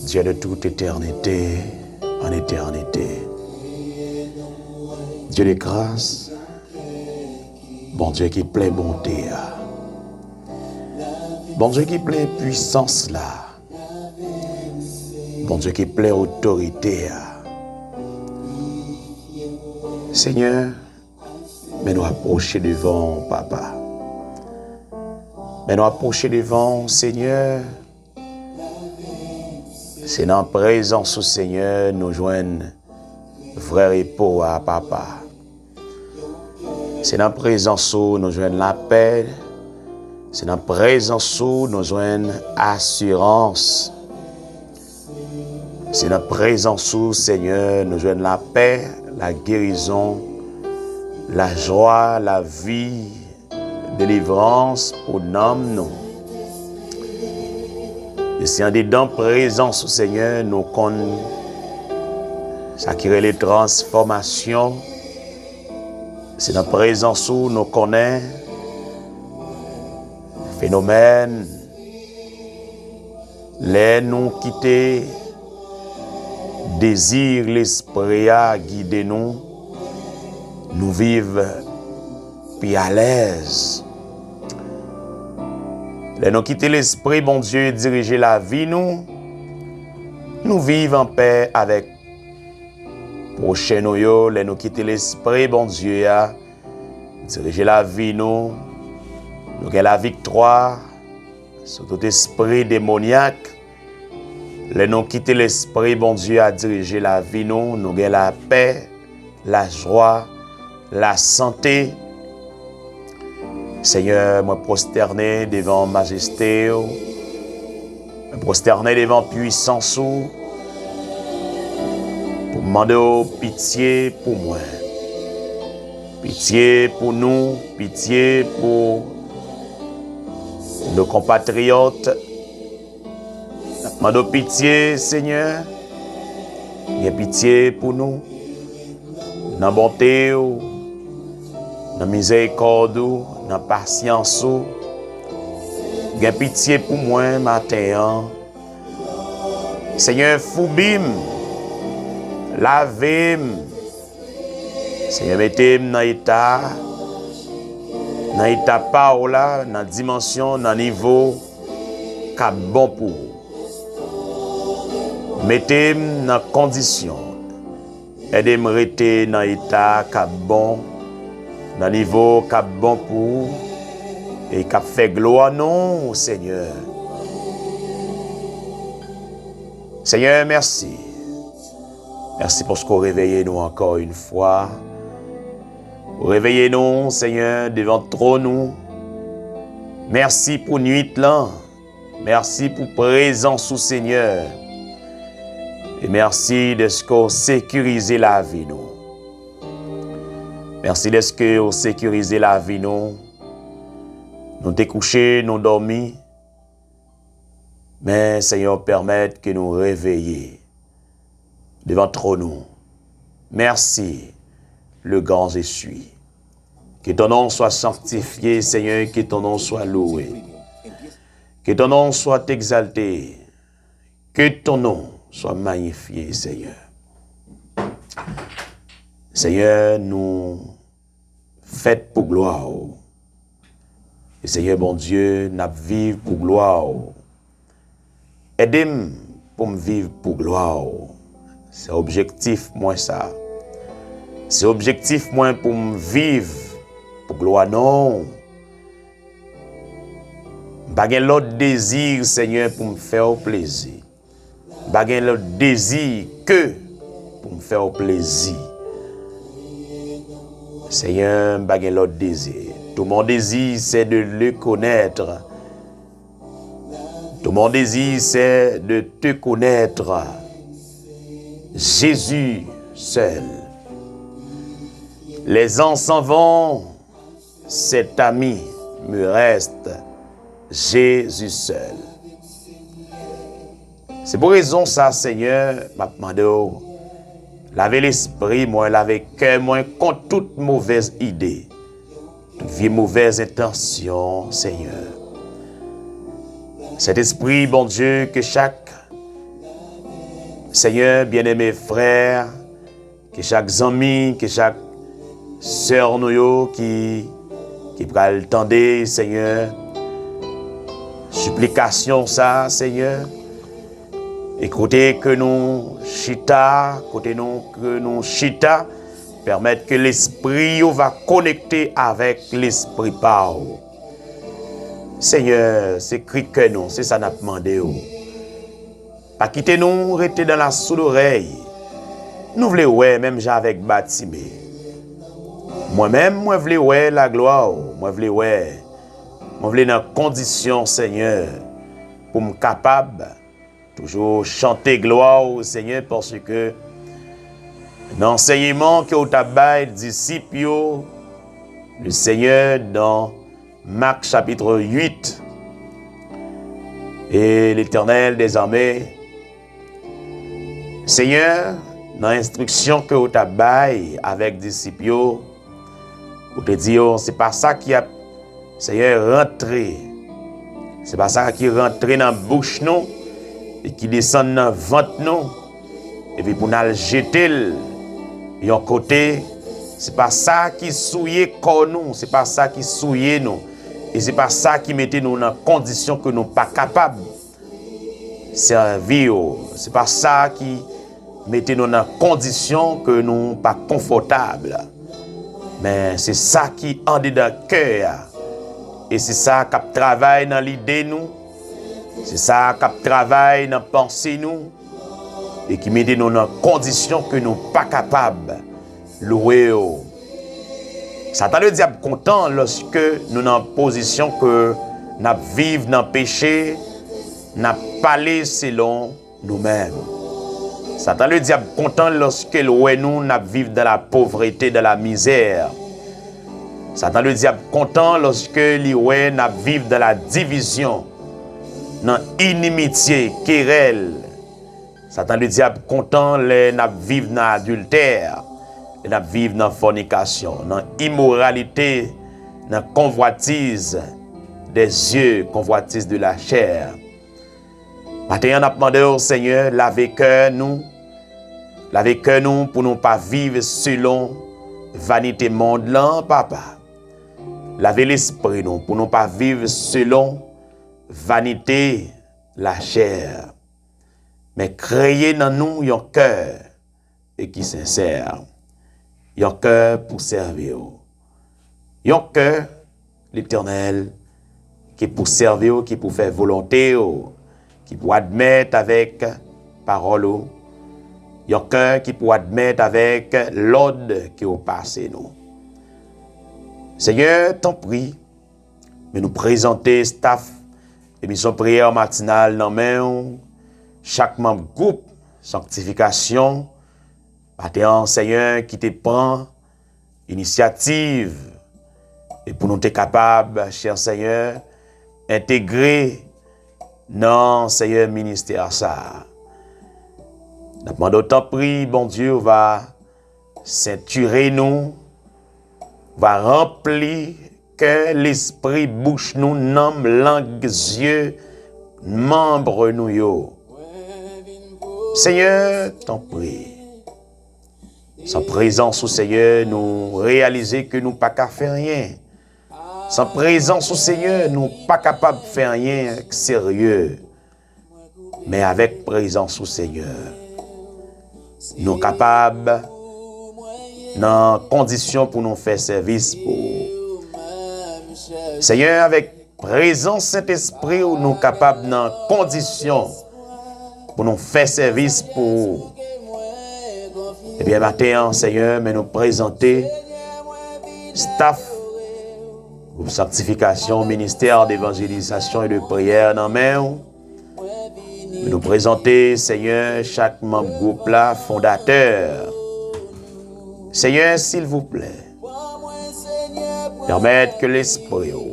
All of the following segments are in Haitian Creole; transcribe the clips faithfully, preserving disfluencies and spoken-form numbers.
Dieu de toute éternité en éternité. Dieu de grâce, Bondye ki plen bonte a. Bondye ki plen pwisans la. Bondye ki plen otorite a. Senyè, men nou apwoche devan w, Papa. Men nou apwoche devan w, Senyè. Se nan prezans ou, Senyè, nou jwenn vrè repo a, Papa. Se nan prezans ou nou jwenn lapè. Se nan prezans ou nou jwenn asirans. Se nan prezans ou, Senyè, nou jwenn lapè, lagerizon, lajwa, lavi, delivrans pou nanm nou. E se andedan prezans ou, Senyè, nou konn sa ki rele transfòmasyon. Se nan prezans ou nou konnen fenomèn. Lè nou kite dezi Lespri a gide nou, nou viv pi alèz. Lè nou kite Lespri Bondye dirije lavi nou, nou viv anpè avèk pwochen nou yo. Lè nou kite Lespri Bondye a dirije lavi nou, nou gen laviktwa sou tout espri demonyak. Lè nou kite Lespri Bondye a dirije lavi nou, nou gen lapè, lajwa, lasante. Senyè, mwen pwostène devan majeste w. Mwen pwostène devan pwisans ou. Pou m mande w pitye pou mwen. Pitye pou nou, pitye pou nou konpatriyòt. N ap mande w pitye, Senyè. Gen pitye pou nou. Nan bonte w, nan mizerikòd ou, nan pasyans ou. Gen pitye pou mwen maten an. Senyè, foubi m, lave m. Senyè, mete m nan eta, nan eta pa w la, nan dimansyon, nan nivo k ap bon pou ou. Mete m nan kondisyon. Ede m rete nan eta k ap bon, nan nivo k ap bon pou ou, e k ap fè glwa non w, Senyè. Senyè, mèsi. Mèsi paske w reveye nou ankò yon fwa. Ou reveye nou, Senyè, devan twòn ou. Mèsi pou nuit lan. Mèsi pou prezans ou, Senyè. E mèsi dèske w sekirize lavi nou. Mèsi dèske w sekirize lavi nou. Nou te kouche, nou dòmi. Men, Senyè, w pèmèt ke nou reveye devan twòn ou. Merci, le grand je suis. Que ton nom soit sanctifié, Seigneur, que ton nom soit loué. Que ton nom soit exalté. Que ton nom soit magnifié, Seigneur. Senyè, nou fèt pou glwa w. E Senyè Bondye, n ap viv pou glwa w. Ede m pou m viv pou glwa w. Se objektif mwen sa. Se objektif mwen pou m viv pou glwa non w. M pa gen lòt dezi, Senyè, pou m fè w plezi. M pa gen lòt dezi ke pou m fè w plezi. Senyè, m pa gen lòt dezi. Tout mon désir, c'est de le connaître. Tout mon désir, c'est de te connaître. Jésus seul. Les ans s'en vont, cet ami me reste, Jésus seul. Se pou rezon sa, Senyè, m ap mande w, lave lespri mwen, lave kè mwen kont tout movèz ide, tout vye movèz entansyon, Senyè. Sentespri, Bondye, ke chak Senyè, byeneme frè, ke chak zanmi, ke chak sè nou yo ki, ki pral tande, Senyè, siplikasyon sa, Senyè, e kote ke nou chita, kote nou, ke nou chita, pèmèt ke lespri yo va konekte avèk lespri pa w. Senyè, se kri kè nou, se sa n ap mande w. Pa kite nou rete nan lasoudorèy. Nou vle wè menm jan avèk Batime. Mwen menm, mwen vle wè laglwa w. Mwen vle wè. Mwen vle nan kondisyon, Senyè, pou m kapab toujou chante glwa w, Senyè, paske nan ansèyman ke w t ap bay disip yo, le Senyè, nan Mak chapit uit, e Letènèl dèzame, Senyè, nan enstriksyon ke w t ap bay avèk disip yo, ou te di yo, se pa sa ki ap, Senyè, rantre, se pa sa ki rantre nan bouch nou e ki desann nan vant nou, epi pou n al jete l yon kote, se pa sa ki souye kò nou, se pa sa ki souye nou, e se pa sa ki mete nou nan kondisyon ke nou pa kapab sèvi w, se pa sa ki mete nou nan kondisyon ke nou pa konfòtab. Men se sa ki andedan kè a, e se sa k ap travay nan lide nou, se sa k ap travay nan panse nou, e ki mete nou nan kondisyon ke nou pa kapab lwe w. Satan Ledyab kontan lòske nou nan pozisyon ke n ap viv nan peche, n ap pale selon nou menm. Satan Ledyab kontan lòske l wè nou n ap viv dans la pauvreté, dans la misère. Satan Ledyab kontan lòske li wè n ap viv dans la division, nan inimitye, kerèl. Satan Ledyab kontan lè n ap viv nan adiltè, lè n ap viv nan fònikasyon, nan imoralite, nan konvwatiz des yeux, convoitise de la chair. Maten an, n ap mande w, Senyè, lave kè nou, lave kè nou pou nou pa viv selon vanite mond lan, Papa. Lave lespri nou pou nou pa viv selon vanite lachè, men kreye nan nou yon kè e ki sensè, yon kè pou sèvi w, yon kè, Letènèl, ki pou sèvi w, ki pou fè volonte w, ki pou admèt avèk pawòl ou, yon kè ki pou admèt avèk lòd ke w pase nou. Senyè, tanpri, men nou prezante staf emisyon priyè matinal nan men w, chak manm gwoup sanktifikasyon, maten an, Senyè, ki te pran inisyativ, e pou nou te kapab, chè Senyè, entegre nan, Senyè, ministè sa a. N ap mande w, tanpri, Bondye, ou va sentire nou, va ranpli kè, lespri, bouch nou, nanm, lang, zye, manm nou yo. Senyè, tanpri. San prezans ou, Senyè, nou reyalize ke nou pa ka fè anyen. San prezans ou, Senyè, nou pa kapab fè anyen serye. Men avèk prezans ou, Senyè, nou kapab nan kondisyon pou nou fè sèvis pou ou. Senyè, avèk prezans Sentespri w, nou kapab nan kondisyon pou nou fè sèvis pou ou. Ebyen, maten an, Senyè, men nou prezante staf gwoup sanktifikasyon, ministè devanjelizasyon e de priyè nan men w. Men nou prezante, Senyè, chak manm gwoup la, fondatè. Senyè, silvouplè, pèmèt ke lespri w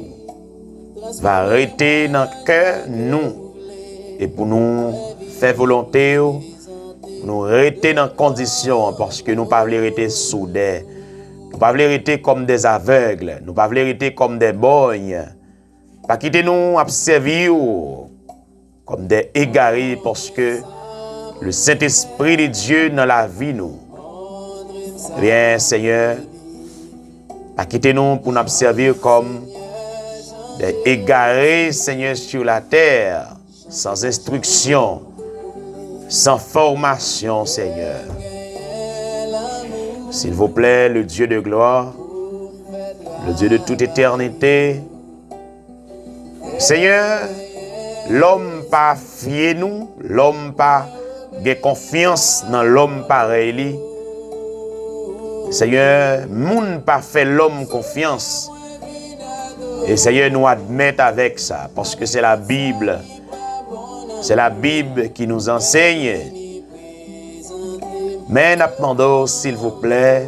va rete nan kè nou e pou nou fè volonte w, pou nou rete nan kondisyon an, paske nou pa vle rete soudè. Nou pa vle rete kòm dè avèg, nou pa vle rete kòm dè bòy. Pa kite nou ap sèvi w kòm dè egare, paske le Saint-Esprit de Dieu nan lavi nou. Ebyen, Senyè, pa kite nou pou n ap sèvi kòm des égarés, Senyè, sur la terre, sans instruction, sans formation, Senyè. S'il vous plaît, le Dieu de gloire, le Dieu de toute éternité, Senyè, lòm pa fye nou, lòm pa gen konfyans nan lòm parèy li. Senyè, moun pa fè lòm konfyans. E Senyè, nou admèt avèk sa, paske se la Bible. C'est la Bible qui nous enseigne. Men n ap mande w, silvouplè,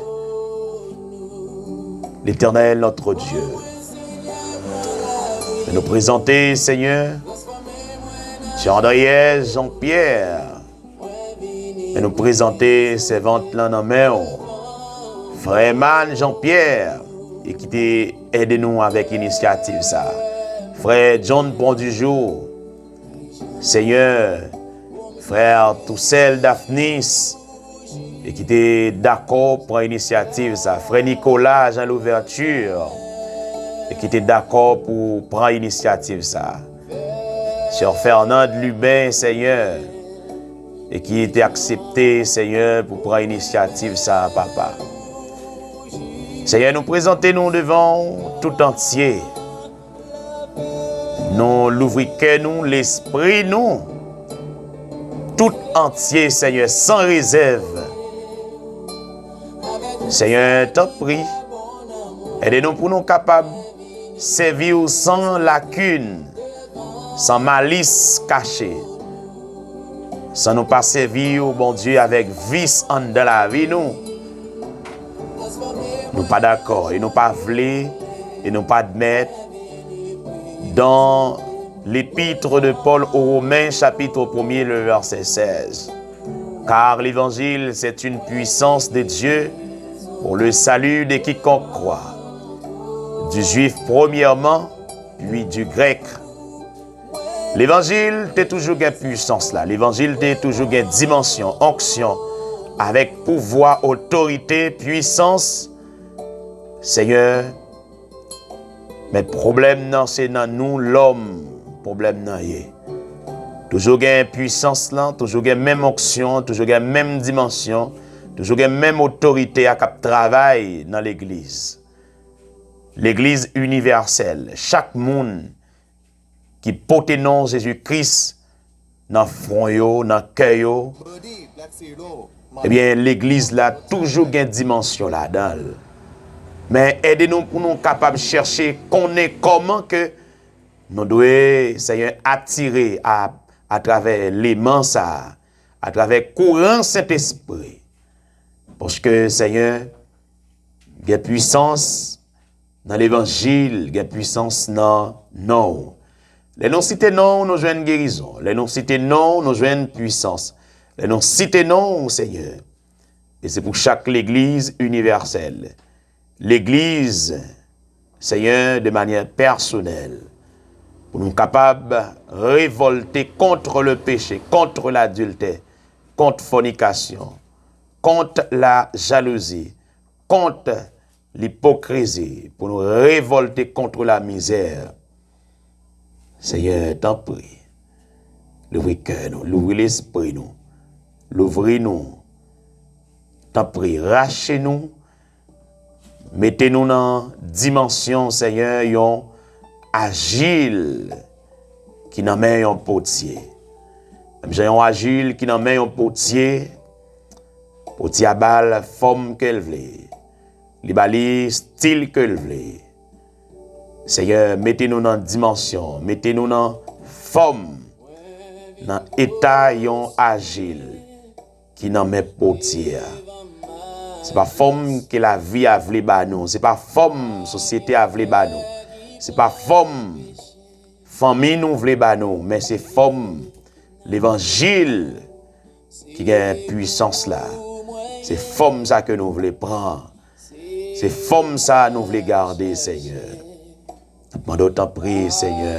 Letènèl, notre Dieu, nou prezante, Senyè, Sè Andriyès Jean-Pierre, men nou prezante sèvant lan nan men w, frè Man Jean-Pierre, e ki te ede nou avèk inisyativ sa. Frè John Pondijou, Senyè, frè Toucel Daphnis, e ki te dakò pran inisyativ sa. Frè Nicolas Jean Louverture, e ki te dakò pou pran inisyativ sa. Sè Fernande Lubin, Senyè, e ki te aksepte, Senyè, pou pran inisyativ sa, Papa. Senyè, nou prezante nou devan w tout antye. Nou louvri kè nou, lespri nou, tout antye, Senyè, san rezèv. Senyè, tanpri, ede nou pou nou kapab sèvi w san lakin, san malis kache, san nou pa sèvi w, Bondye, avèk vis anndan lavi nou. Nou pa dakò e nou pa vle e nou pa admèt dans l'épître de Paul aux Romains, chapitre premier, le verset seize. Car l'évangile, c'est une puissance de Dieu pour le salut de quiconque croit, du juif premièrement, puis du grec. Levanjil te toujou gen pwisans la. Levanjil te toujou gen dimansyon, onksyon, avèk pouvwa, otorite, pwisans. Senyè, men pwoblèm nan se nan nou lòm pwoblèm nan ye. Toujou gen pwisans lan, toujou gen menm onksyon, toujou gen menm dimansyon, toujou gen menm otorite a k ap travay nan legliz. Legliz inivèsèl, chak moun ki pote non Jezi Kris nan fwon yo, nan kè yo, ebyen, legliz la toujou gen dimansyon ladan l. Men ede nou pou nou kapab chèche konnen kòman ke nou dwe, Senyè, atire a, atravè leman sa a, atravè kouran Sentespri. Paske, Senyè, gen pwisans nan levanjil, gen pwisans nan non w. Lè nou site non w, nou jwenn gerizon. Lè nou site non w, nou jwenn pwisans. Lè nou site non w, Senyè, e se pou chak legliz inivèsèl. Legliz, Senyè, de manyè pèsonèl, pou nou kapab revòlte kont le peche, kont ladiltè, kont fònikasyon, kont la jalouzi, kont lipokrizi, pou nou revòlte kont la mizè. Senyè, tanpri, louvri kè nou, louvri lespri nou, louvri nou. Tanpri, rache nou, mete nou nan dimansyon, Senyè, yon ajil ki nan men yon potye. Menm jan yon ajil ki nan men yon potye, potye a ba l fòm ke l vle. Li ba li estil ke l vle. Senyè, mete nou nan dimansyon, mete nou nan fòm, nan eta yon ajil ki nan men potye a. Se pa fòm ke lavi a vle ba nou, se pa fòm sosyete a vle ba nou, se pa fòm fanmi nou vle ba nou, men se fòm levanjil ki gen pwisans la. Se fòm sa ke nou vle pran. Se fòm sa nou vle gade, Senyè. N ap mande w, tanpri, Senyè,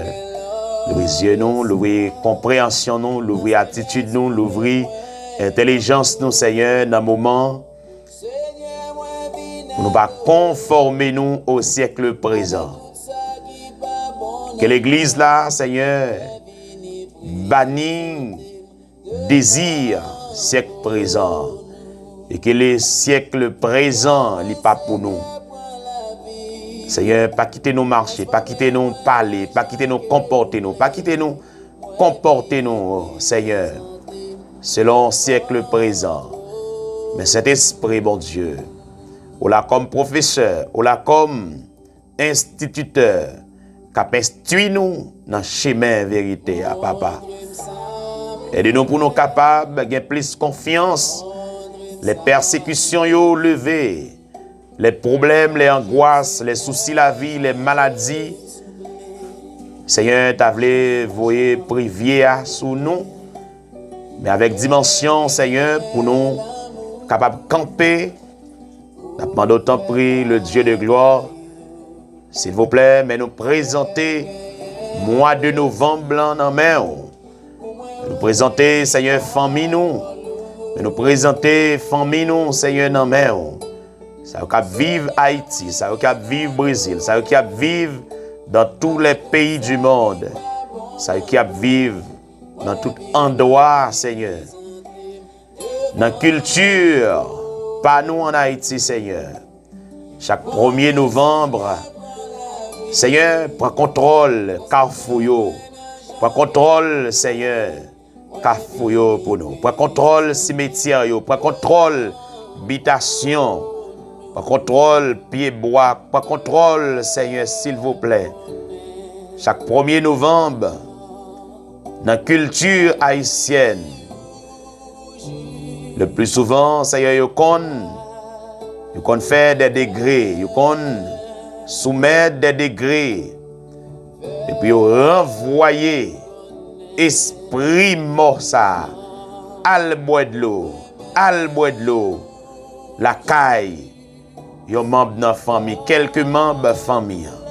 louvri zye nou, louvri konpreyansyon nou, louvri atitid nou, louvri entèlijans nou, Senyè, nan moman pou nou pa konfòme nou o syèk prezan. Ke legliz la, Senyè, bani dezi syèk prezan e ke le syèk prezan li pa pou nou. Senyè, pa kite nou mache, pa kite nou pale, pa kite nou konpòte nou, pa kite nou konpòte nou, Senyè, selon syèk prezan. Men Sentespri, Bondye, ou la kòm pwofesè, ou la kòm enstititè k ap enstwi nou nan chemen verite a, Papa. Ede nou pou nou kapab gen plis konfyans lè pèsekisyon yo leve, lè pwoblèm, lè angwas, lè sousi lavi, lè maladi. Senyè, ta vle voye privye a sou nou, men avèk dimansyon, Senyè, pou nou kapab kanpe. N ap mande w, tanpri, le Dieu de gloire, silvouplè, men nou prezante mwa de novanm lan nan men w. Nou prezante, Senyè, fanmi nou. Men nou prezante fanmi nou, Senyè, nan men w. Sa yo k ap viv Ayiti, sa yo k ap viv Brezil, sa yo k ap viv dans tous les pays du monde, sa yo k ap viv nan tout andwa, Senyè. Nan kilti pa nou ann Ayiti, Senyè. Chak premye novanm, Senyè, pran kontwòl kafou yo. Pran kontwòl, Senyè, kafou yo pou nou. Pran kontwòl simetyè yo. Pran kontwòl bitasyon. Pran kontwòl pyebwa. Pran kontwòl, Senyè, silvouplè. Chak premye novanm, nan kilti ayisyèn, le pli souvan, Senyè, yo konn, yo konn fè dè degre, yo konn soumèt dè degre, epi yo ranvwaye espri mò sa a, al bwè dlo, al bwè dlo lakay yon manm nan fanmi, kèlke manm fanmi an.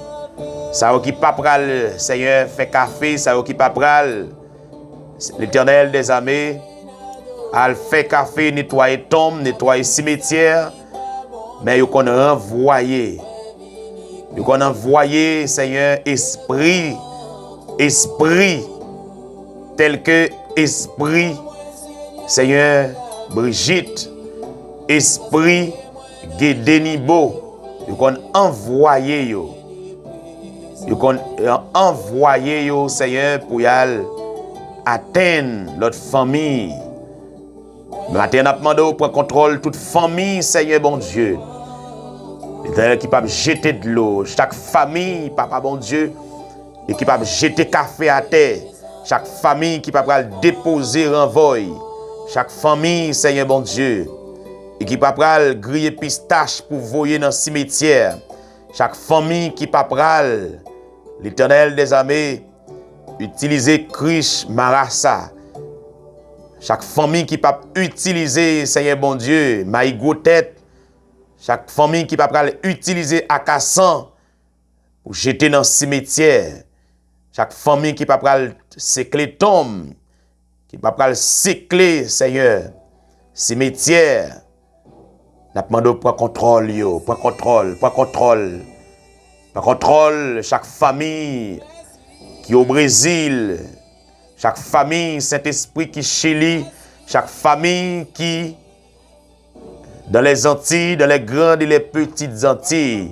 Sa yo ki pa pral, Senyè, fè kafe, sa yo ki pa pral, Letènèl dèzame, al fè kafe, netwaye tonm, netwaye simetyè, men yo konn ranvwaye. Yo konn anvwaye, Senyè, espri, espri, tèlke espri, Senyè, Brijit, espri, Gedenibo, yo konn anvwaye yo. Yo konn, eh, anvwaye yo, Senyè, pou y al atenn lòt fanmi. Maten, n ap mande w pran kontwòl tout fanmi, Senyè Bondye. Letènèl ki p ap jete dlo, chak fanmi, Papa Bondye, e ki p ap jete kafe atè, chak fanmi ki pa pral depoze ranvòy, chak fanmi, Senyè Bondye, e ki pa pral griye pistach pou voye nan simetyè, chak fanmi ki pa pral, Letènèl dèzame, itilize krich marasa, chak fanmi ki p ap itilize, Senyè Bondye, mayi gwo tèt, chak fanmi ki pa pral itilize akasan pou jete nan simetyè, chak fanmi ki pa pral sekle tonm, ki pa pral sekle, Senyè, simetyè, n ap mande w pran kontwòl yo, pran kontwòl, pran kontwòl, pran kontwòl chak fanmi ki o Brezil, chak fanmi Sentespri ki Chili, chak fanmi ki dans les Antilles, dans les grandes et les petites Antilles.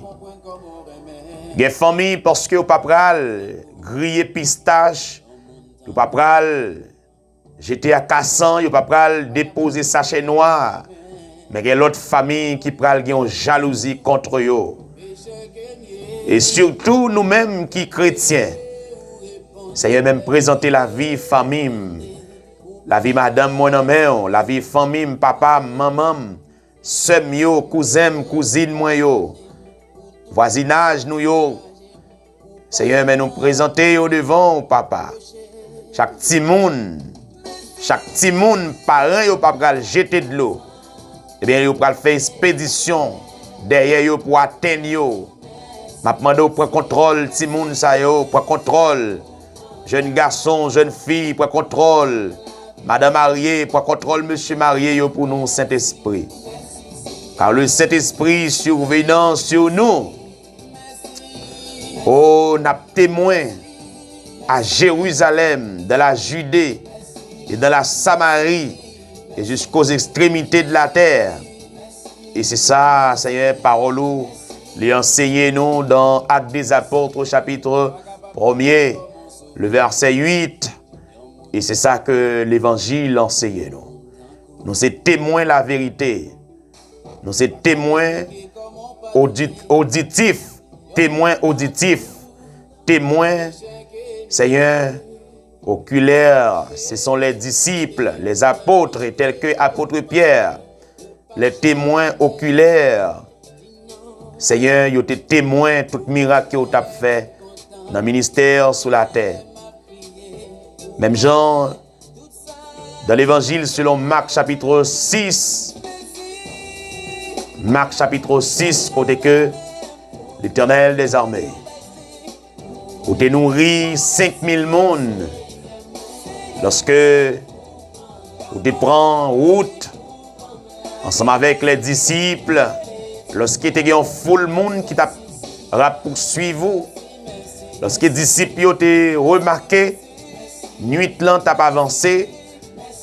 Gen fanmi, paske yo pa pral griye pistach, yo pa pral jete akasan, yo pa pral depoze sachè nwa. Men gen lòt fanmi ki pral gen yon jalouzi kont yo. E sitou nou menm ki kretyen, Senyè, men m prezante lavi fanmi m, lavi madanm mwen nan men w, lavi fanmi m, papa m, manman m, sè m yo, kouzen m, kouzin mwen yo, vwazinaj nou yo. Senyè, men nou prezante yo devan w, Papa. Chak timoun, chak timoun, paran yo pa pral jete dlo. Ebyen, yo pral fè espedisyon dèyè yo pou atenn yo. M ap mande w pran kontwòl timoun sa yo, pran kontwòl jèn gason, jèn fi, pran kontwòl madan marye, pran kontwòl mesye marye yo pou nou, Sentespri. Car le Saint-Esprit survenant sur nous. O, n ap temwen à Jérusalem, dans la Judée et dans la Samarie, et jusqu'aux extrémités de la terre. E se sa, Senyè, pawòl ou, li anseye nou dans Actes des Apôtres, chapitre premier, le verset huit. E se sa ke levanjil anseye nou. Nou se temwen laverite. Nou se temwen odit-, oditif. Temwen oditif. Temwen, Senyè, oculaires, ce sont les disciples, les apôtres, tels que apôtre Pierre, les témoins oculaires. Senyè, yo te temwen tout mirak ke w t ap fè nan ministè sou latè. Menm jan, dans l'Évangile selon Marc chapitre six, Marc chapitre six, kote ke Letènèl dèzame, ou te nouri senk mil moun, lòske ou te pran wout ansanm avèk lè disip, lòske te gen yon foul moun ki t ap rapouswiv ou, lòske disip yo te remake nwit lan t ap avanse,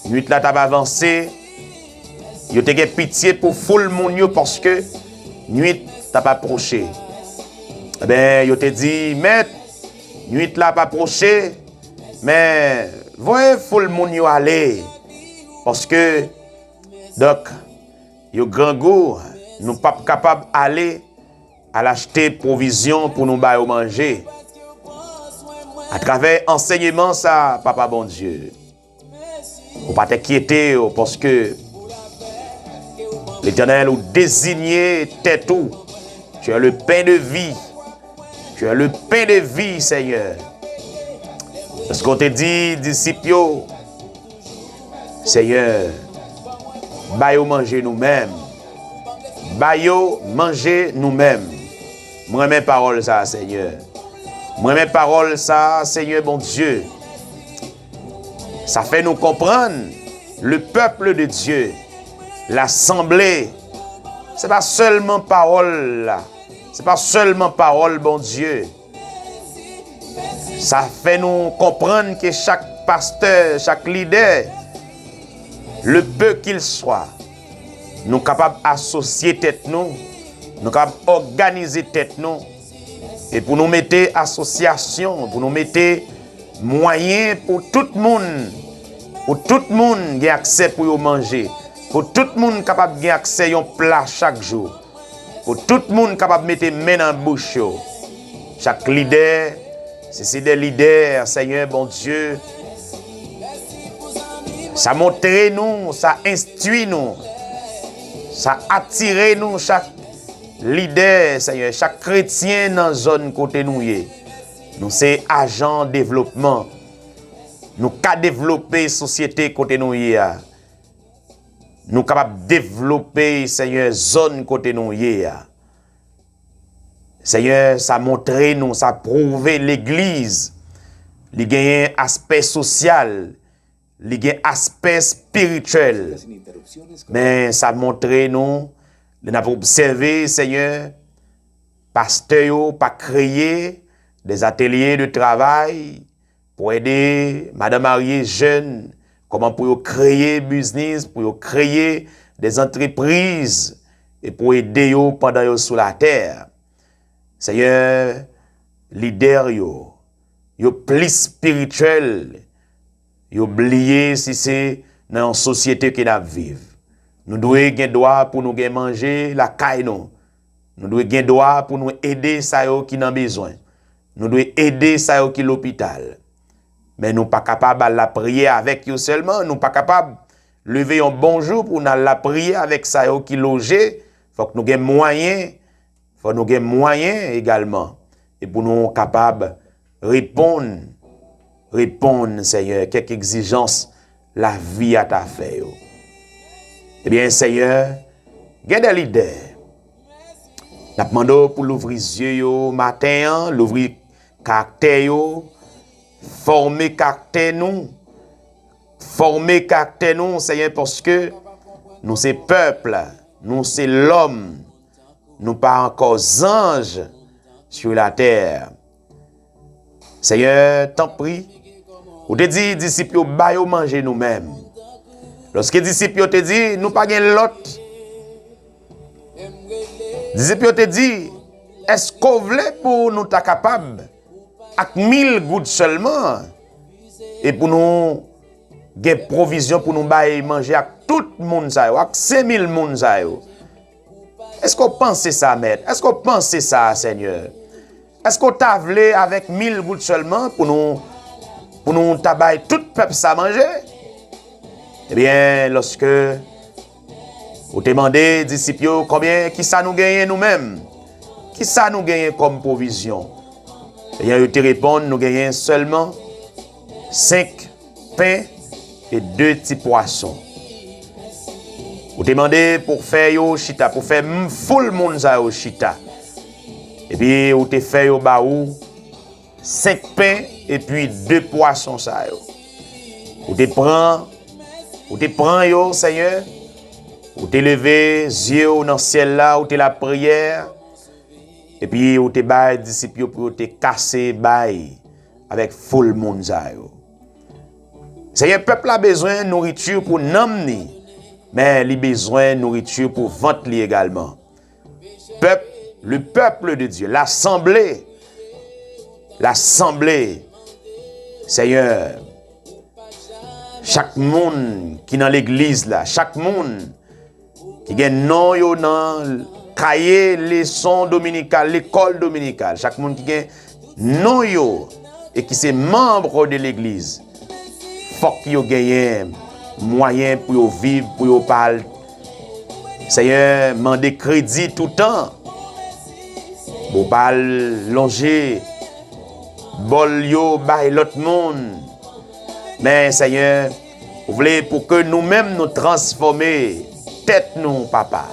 nwit la t ap avanse, yo te gen pitye pou foul moun yo paske nwit t ap apwoche. Ebyen, yo te di, Mèt, nwit la ap apwoche, men voye foul moun yo ale, paske, donk, yo grangou, nou p ap kapab ale al achte pwovizyon pou nou ba yo manje. Atravè ansèyman sa, Papa Bondye, ou pa t enkyete w, paske, Letènèl, ou deziye tèt ou. Tu es le pain de vie. Tu es le pain de vie, Senyè. Paske w te di disip yo, Senyè, ba yo manje nou menm. Ba yo manje nou menm. M renmen pawòl sa a, Senyè. M renmen pawòl sa a, Senyè Bondye. Sa fè nou konprann, le peuple de Dieu, lasanble, se pa sèlman pawòl la, se pa sèlman pawòl Bondye. Sa fè nou konprann ke chak pastè, chak lidè, le peu qu'il soit, nou kapab asosye tèt nou, nou kapab òganize tèt nou, e pou nou mete asosyasyon, pou nou mete mwayen pou tout moun, pou tout moun gen aksè pou yo manje, pou tout moun kapab gen aksè yon pla chak jou, pou tout moun kapab mete men nan bouch yo. Chak lidè, si se de lidè, Senyè Bondye, sa montre nou, sa enstwi nou, sa atire nou, chak lidè, Senyè, chak kretyen nan zòn kote nou ye. Nou se ajan devlopman. Nou ka devlope sosyete kote nou ye a. Nou kapab devlope, Senyè, zòn kote nou ye a. Senyè, sa montre nou, sa pwouve legliz, li genyen aspè sosyal, li gen aspè espirityèl. Men sa montre nou, lè n ap obsève, Senyè, pastè yo pa kreye des ateliers de travail, pou ede madanm marye, jèn, kòman pou yo kreye biznis, pou yo kreye de antrepriz, e pou ede yo pandan yo sou latè. Senyè, lidè yo, yo plis espirityèl, yo bliye si se nan yon sosyete ke n ap viv. Nou dwe gen dwa pou nou gen manje lakay nou. Nou dwe gen dwa pou nou ede sa yo ki nan bezwen. Nou dwe ede sa yo ki lopital. Men nou pa kapab al lapriyè avèk yo sèlman. Nou pa kapab leve yon bon jou pou n al lapriyè avèk sa yo ki loje. Fòk nou gen mwayen. Fòk nou gen mwayen egalman. E pou nou kapab reponn, reponn, Senyè, kèk egzijans lavi a ta fè yo. Ebyen, Senyè, gen de lidè. N ap mande w pou louvri zye yo maten an, louvri karaktè yo, fòme karaktè nou, fòme karaktè nou, Senyè, paske nou se pèp, nou se lòm, nou pa ankò zanj sur la terre. Senyè, tanpri, ou te di disip yo, ba yo manje nou menm. Lòske disip yo te di, nou pa gen lòt, disip yo te di, èske w vle pou nou ta kapab ak mil goud sèlman, e pou nou gen pwovizyon pou nou bay manje ak tout moun sa yo, ak senk mil moun sa yo? Èske w panse sa, Mèt? Èske w panse sa, Senyè? Èske w ta vle avèk mil goud sèlman pou nou, pou nou ta bay tout pèp sa manje? Ebyen, lòske ou te mande disip yo, konbyen, kisa nou genyen nou menm? Kisa nou genyen kòm pwovizyon? Ebyen, yo te reponn, nou genyen sèlman senk pen e de ti pwason. Ou te mande pou fè yo chita, pou fè m-, foul moun sa yo chita. Epi ou te fè yo ba ou senk pen epi de pwason sa yo. Ou te pran, ou te pran yo, Senyè, ou te leve zye w nan syèl la, ou te lapriyè, epi ou te bay disip yo pou yo te kase bay avèk foul moun sa yo. Senyè, pèp la bezwen nouriti pou nanm ni, men li bezwen nouriti pou vant li egalman. Pèp, le peuple de Dieu, l'assemblée, l'assemblée, Senyè, chak moun ki nan legliz la, chak moun ki gen non yo nan kaye leson dominikal, lekòl dominikal, chak moun ki gen non yo e ki se manm de legliz, fòk yo genyen mwayen pou yo viv, pou yo pa al, Senyè, mande kredi toutan, pou yo pa al lonje bòl yo bay lòt moun. Men, Senyè, ou vle pou ke nou menm nou transfòme tèt nou, Papa,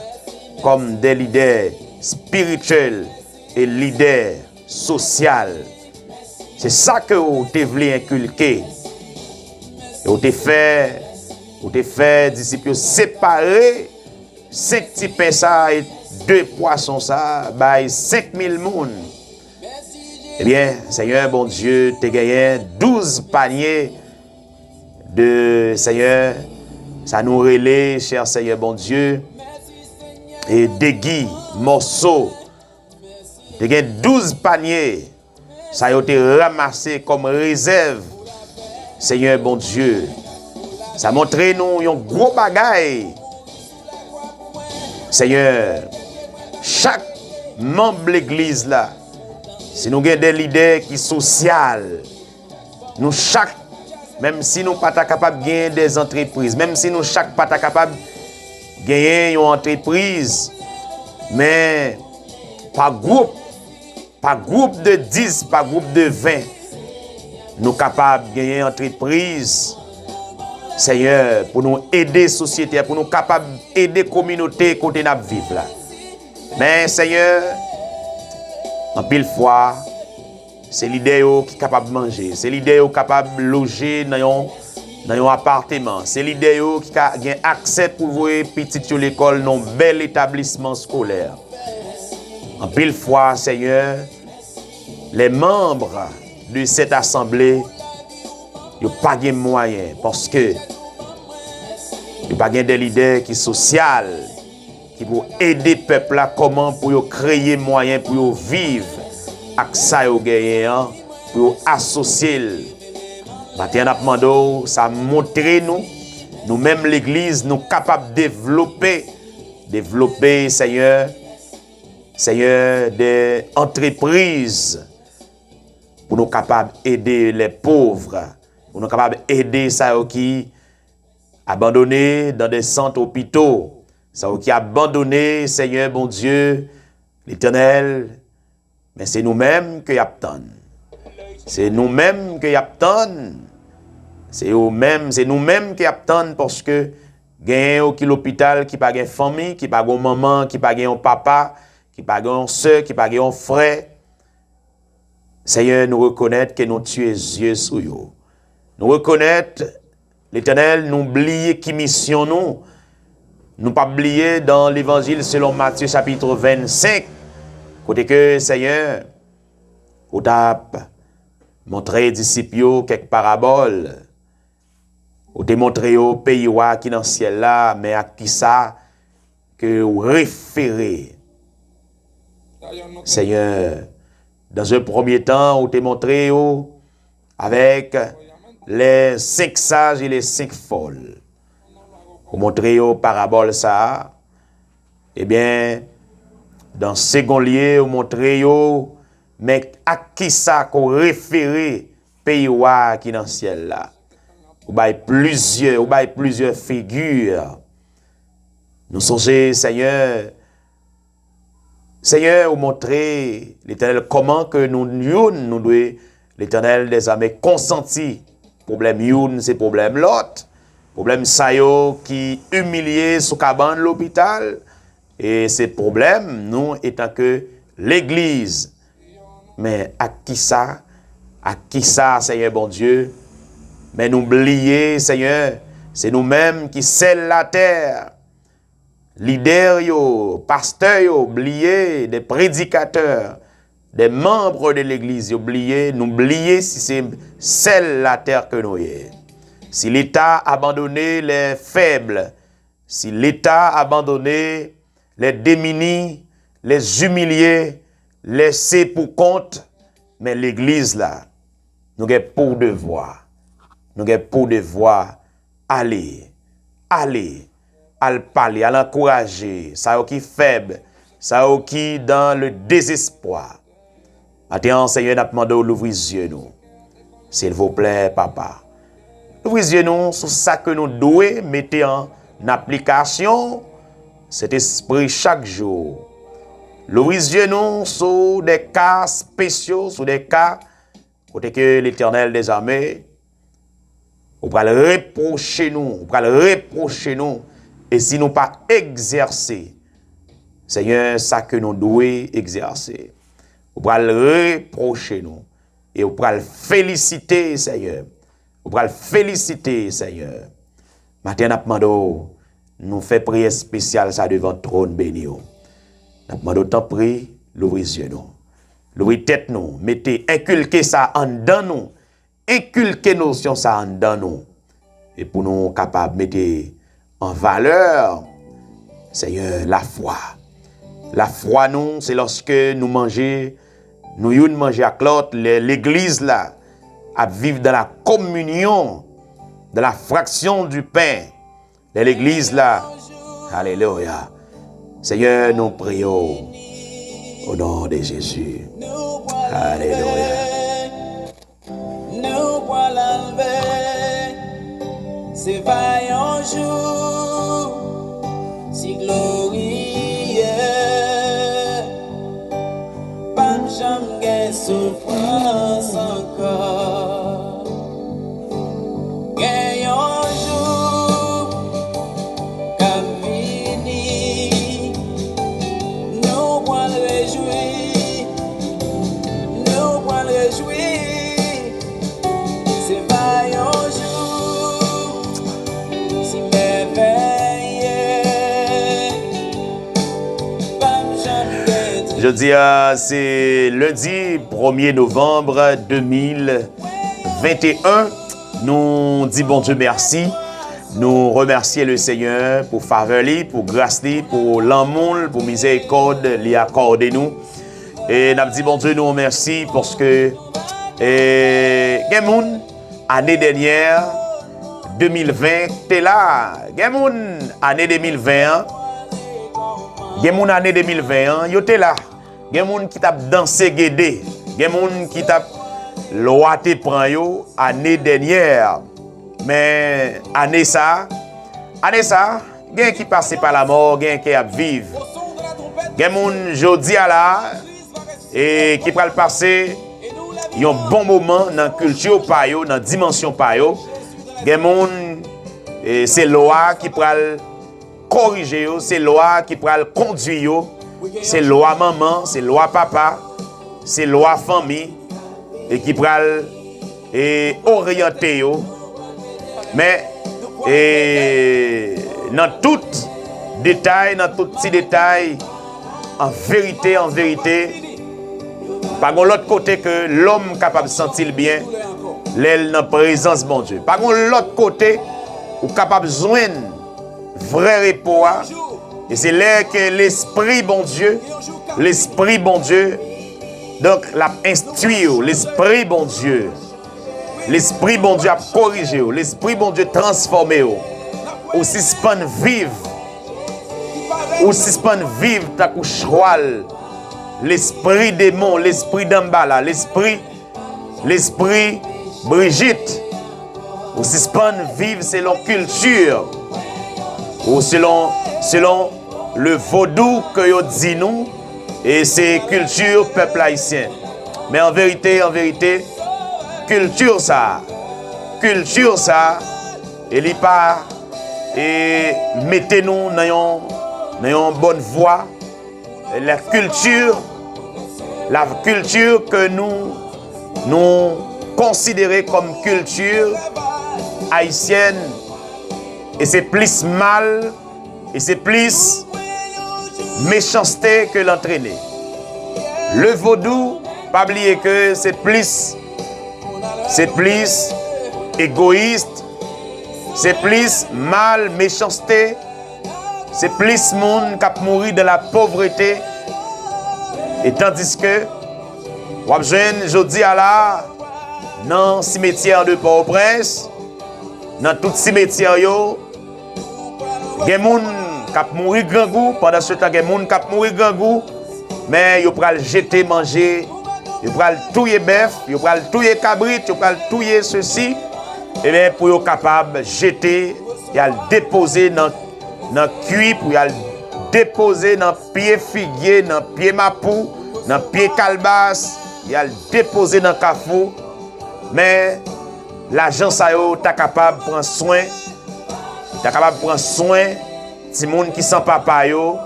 kòm de lidè espirityèl e lidè sosyal. Se sa ke ou te vle enkilke. E ou te fè, ou te fè disip yo separe senk ti pen sa e de pwason sa bay senk mil moun. Ebyen, Senyè Bondye te genyen douz panye de, Senyè, sa nou rele, chè Senyè Bondye, e degi, mòso. Te gen douz panye, sa yo te ranmase kòm rezèv, Senyè Bondye. Sa montre nou yon gwo bagay. Senyè, chak manm legliz la, si nou gen de lidè ki sosyal, nou chak, menm si nou pa ta kapab genyen de antrepriz, menm si nou chak pa ta kapab genyen yon antrepriz, men pa gwoup, pa gwoup de dis, pa gwoup de ven, nou kapab genyen antrepriz, Senyè, pou nou ede sosyete a, pou nou kapab ede kominote kote n ap viv la. Men, Senyè, anpil fwa, se lidè yo ki kapab manje, se lidè yo kapab loje nan yon, nan yon apateman, se lidè yo ki ka gen aksè pou voye pitit yo lekòl nan yon bèl etablisman eskolè. Anpil fwa, Senyè, les membres de cette assemblée, yo pa gen mwayen, paske yo pa gen de lidè ki sosyal, ki pou ede pèp la kòman pou yo kreye mwayen pou yo viv ak sa yo genyen an, pou yo asosye l. Maten an, n ap mande w, sa montre nou, nou menm legliz, nou kapab devlope, devlope, Senyè, Senyè, de antrepriz pou nou kapab ede les pauvres, pou nou kapab ede sa yo ki abandone dans des centres hôpitaux, sa yo ki abandone, Senyè Bondye, Letènèl, men se nou menm ke y ap tann. Se nou menm ke y ap tann. Se yo menm, se nou menm ke y ap tann, paske genyen yo ki lopital, ki pa gen fanmi, ki pa gen manman, ki pa gen yon papa, ki pa gen yon sè, ki pa gen yon frè. Senyè, nou rekonèt ke nou tire zye sou yo. Nou rekonèt Letènèl, nou bliye ki misyon nou. Nou p ap bliye dan Levanjil selon Matye chapit vennsenk, kote ke, Senyè, ou t ap montre disip yo kèk parabòl. Ou te montre yo peyi wa ki nan syèl la, men ak kisa ke ou refere? Senyè, dans un premier temps, ou te montre yo avec les cinq sages et les cinq folles. Ou montre yo parabòl sa a. Ebyen, dan segon lye, ou montre yo, men ak kisa ke w refere peyi wa ki nan syèl la. Ou bay plizyè, ou bay plizyè figi. Nou sonje, Senyè, Senyè, ou montre, Letènèl, kòman ke nou youn, nou dwe, Letènèl dèzame, konsanti. Pwoblèm youn, se pwoblèm lòt. Pwoblèm sa yo ki imilye sou kabann lopital, e se pwoblèm nou etanke legliz. Men ak kisa, ak kisa, Senyè Bondye? Men nou bliye, Senyè, se nou menm ki sèl latè. Lidè yo, pastè yo bliye, de predikatè, de manm de legliz yo bliye, nou bliye si se sèl latè ke nou ye. Si Leta abandone les faibles, si Leta abandone les démunis, les humiliés, les c'est pour compte, men legliz la, nou gen pou devwa. Nou gen pou devwa ale, ale, al pale, al ankouraje sa yo ki fèb, sa yo ki dans le désespoir. Maten an, Senyè, n ap mande w louvri zye nou. Silvouplè, Papa. Louvri zye nou sou sa ke nou dwe mete an aplikasyon, Sentespri, chak jou. Louvri zye nou sou de ka espesyo, sou de ka kote ke Letènèl dèzame, ou pral repwoche nou, ou pral repwoche nou, e si nou pa egzèse, Senyè, sa ke nou dwe egzèse, ou pral repwoche nou, e ou pral felisite, Senyè, ou pral felisite, Senyè. Maten an, n ap mande w, nou fè priyè espesyal sa devan twòn beni w. N ap mande w, tanpri, louvri zye nou. Louvri tèt nou, mete, enkilke sa anndan nou, enkilke nosyon sa anndan nou. E pou nou kapab mete an valè, Senyè, lafwa. Lafwa nou, se lòske nou manje, nou youn manje ak lòt, lè legliz la ap viv dans la communion, dans la fraction du pain. Lè legliz la, alelouya. Senyè, nou priye w, au nom de Jésus. Alelouya. Nou pral anlve, se pa yon jou si gloriye. P ap janm gen soufrans ankò. Gen yon jou k ap vini. Nou pral rejwi, nou pral rejwi. Se pa yon jou si mèvèye. Jodi a, se lendi premye novanm de mil venteyen. Nou di Bondye mèsi. Nou remèsye le Senyè pou favè li, pou gras li, pou lanmou l, pou mizèrikòd li akòde nou. E n ap di Bondye nou mèsi paske, e, gen moun, ane dènyè, de mil ven, te la. Gen moun, ane de mil ven an, gen moun, ane de mil ven an, yo te la. Gen moun ki t ap danse gede. Gen moun ki t ap, lwa te pran yo, ane dènyè. Men, ane sa, ane sa, gen ki pase pa lamò, gen ki ap viv. Gen moun, jodi a la, e ki pral pase yon bon moman nan kilti pa yo, nan dimansyon pa yo. Gen moun, e se lwa ki pral korije yo, se lwa ki pral kondwi yo, se lwa manman, se lwa papa, se lwa fanmi, e ki pral, e oryante yo. Men, e nan tout detay, nan tout ti detay, an verite, an verite, pa gon lòt kote ke lòm kapab santi l byen lè l nan prezans Bondye. Pa gon lòt kote ou kapab jwenn vrè repo a. E se lè ke Lespri Bondye, Lespri Bondye, donk, l ap enstwi w, Lespri Bondye. Lespri Bondye ap korije w, Lespri Bondye transfòme w. Ou sispann viv, ou sispann viv tankou chwal, lespri demon, lespri danbala, lespri, lespri Brijit. Ou sispann viv selon kilti ou, selon, selon le vodou ke yo di nou, e se kilti pèp ayisyen. Men an verite, an verite, kilti sa, kilti sa, e li pa, e mete nou nan yon, nan yon bòn vwa. La culture, la culture que nous, nous considérons comme culture haïtienne, e se plis mal, e se plis mechanste ke l antrene. Le vodou, pa bliye ke se plis, se plis egoyis, se plis mal, mechanste, se plis moun k ap mouri dan la povrete. E tandiske w ap jwenn jodi a la, nan simetyè de Pòtoprens, nan tout simetyè yo, gen moun k ap mouri grangou, pandan se tan gen moun k ap mouri grangou, men yo pral jete manje, yo pral touye bèf, yo pral touye kabrit, yo pral touye sesi, ebyen, pou yo kapab jete, y al depoze nan, nan kwi, pou y al depoze nan pye figye, nan pye mapou, nan pye kalbas, y al depoze nan kafou. Men, lajan sa yo ta kapab pran swen, ta kapab pran swen timoun ki san papa yo,